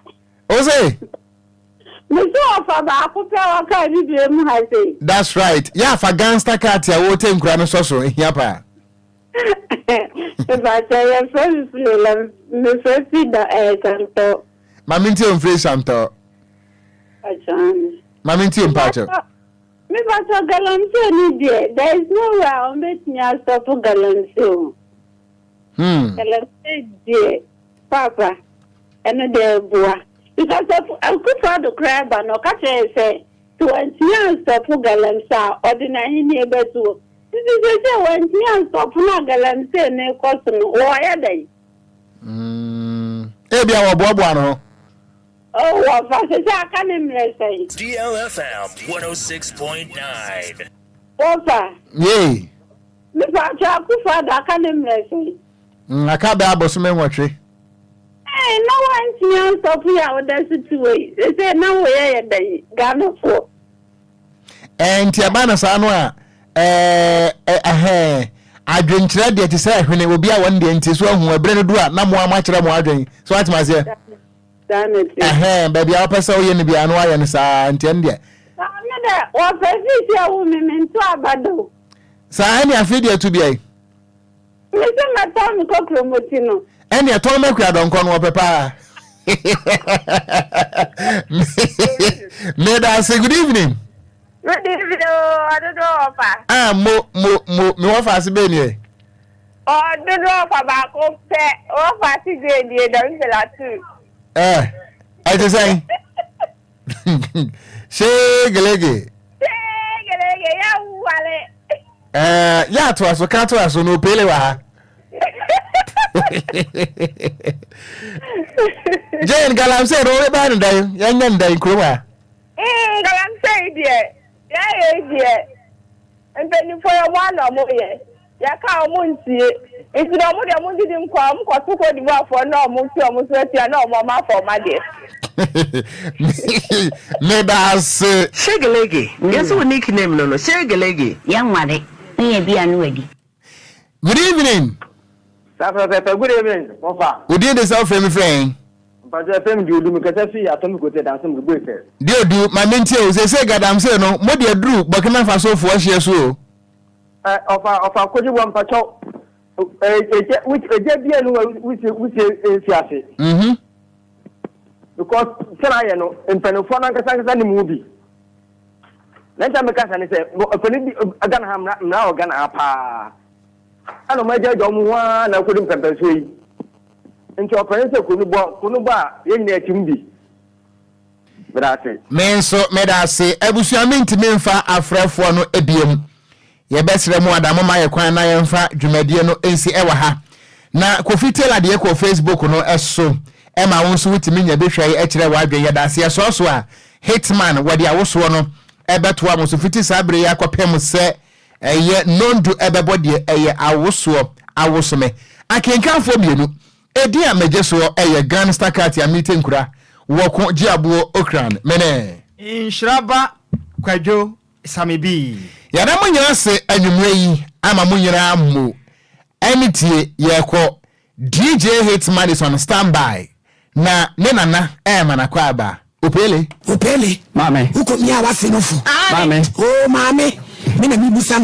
Ose. Mesi wɔfa baako pɛ wɔka abibire mu ha sei. That's right. Yɛ afa gangster cat a wɔte nkura no sɔ so ehia paa. Mepakyɛ yɛfrɛ me Fule la mefrɛ fi da ɛɛ eh, Santɔ. Maame ntie mfiri Santɔ. Pakyɛ. Maame ntie mpakyɛ. Mepakyɛ galamsey ni deɛ there is no way a wɔn bɛtumi asɔpo galamsey o. Hmm. Galamsey deɛ paapa ɛno deɛ ɛboa because Akufo Addo koraa ba no ɔka kyerɛ sɛ sɛ wɔntumi ansɔpo galamsey a ɔde n'ahenni bɛto hɔ. Nti seesei wantumi anstɔpo no a galamsey no rekɔ so no, wɔreyɛ dɛn? Mm, ebia wɔboaboa no ho. Oh, wɔfa seesei aka ne mmerɛ sɛn? DLFM 106.9. Wɔfa. Yee. Mepa kyɛw Akufo Addo aka ne mmerɛ sɛn? Mm, aka bɛyɛ abosome nwɔtwe. Ee, na wantumi anstɔpo yi a woda so te wɔ yi, seesei na woyɛ yɛ dɛn, Ghanafoɔ? Ɛɛ nti ɛba no saa no a ɛɛ ɛhɛn adwenkyerɛ deɛ te sɛ ɛhwene obi a wɔn deɛ nti so ahu ɛberɛ no du a na mo a moakyerɛ mo adwen so atem aseɛ ɛhɛn baabi a wɔpɛ sɛ woyɛ no biara no woayɛ no saa nti ɛno deɛ Me dɛ wɔfɛ sisi a wo me mento aba da o. Saa ɛne afei deɛ to biai. Me se mɛtɔn me kokromoti no. Ɛne ɛtɔn ma akua dɔnkɔ no ɔpɛ paa. Meda ase good evening. Good evening o ɔdodo ɔfa. Ah mo mo mo me wɔ fa ase bɛn nie. Ɔdodo ɔfa baako pɛ wɔfa ase gye die dɛm fela tu. Ɛɛ ɛte sɛn. Shegelege. Shegelege yɛ wale. Ɛɛ yɛ atoa so ka atoa so na opele wɔ ha. Jane galamsey no wobɛba no dɛn yɛnyɛ no dɛn kurom ha. Mm, galamsey deɛ yɛayɛ deɛ mpanimfoɔ yɛ ɔmo ana ɔmo yɛ. Yɛka a ɔmo ntie. Nti na ɔmo deɛ ɔmo ndidi nkɔ a, ɔmo kɔto Cote d'Ivoire foɔ na ɔmo te ɔmo so atua na ɔmo ɔmo afa ɔmo adeɛ. Meda ase. Shegelege, yɛse wo nick name no no, Shegelege. Yɛnware, wonya bi a na wadi. Good evening. Saa pɛpɛpɛ, good evening, wɔfa. Wo din de sɛ wofrɛ me frɛ yɛn? Mpakyɛ yɛfrɛ me Diodu, mekasa fi Atomic Hotel Dansom Gbogbo Ifɛ. Diodu, ma mentie o, seesei Gadamsey no, mode aduru Burkina Faso foɔ hyeɛ so o. Ɛ ɔfa ɔfa kogye wɔ mpakyɛw ɛ ɛgya ɛgya bia no wusie wusie nsi ase. Mhm. Because sɛnɛ ayɛ no mpanimfoɔ no ankasa ankasa nim wo bi. Na nta meka sa ne sɛ mpanin bi Ghana ha mmara mmara wɔ Ghana ha paa. Ɛna wɔn agya agya wɔn ho ara na akɔdi mpɛmpɛnsoɔ yi. Nti ɔpanin sɛ kuro no bɔ kuro no bɔ a yɛn nyinaa yɛte mu bi. Meda ase. Me nso meda ase. Abusua mentumi mfa afrɛfoɔ no biom. Yɛbɛsrɛ mo ada momma yɛ kwan na yɛmfa dwumadie no nsi ɛwɔ ha. Na Kofi Taylor deɛ kɔ Facebook no so ɛma wo nso wotumi nya bi hwɛe kyerɛ w'adwene. Yɛda ase. Yɛsɔɔ so a Hitman wɔde awosoɔ no ɛbɛtoa mo so fiti saa bere yi akɔpem sɛ ɛyɛ nondu ɛbɛbɔ deɛ ɛyɛ awosoɔ awosome. Akenkanfoɔ mmienu Edin a megye soɔ yɛ Gan Stakat Amite Nkura, Wɔko Gyeaboɔ Okran. Mene. Nhyira ba Kwadwo Same Bii. Yɛda mo nyinaa ase anwummerɛ yi ama mo nyinaa mo ani tie yɛkɔ DJ Hit Madison stand by na ne nana ɛɛma no akwaaba Opele. Opele. Maame. Wokɔ mia w'ase no fo. Maame. Oh maame, me na mebusa na.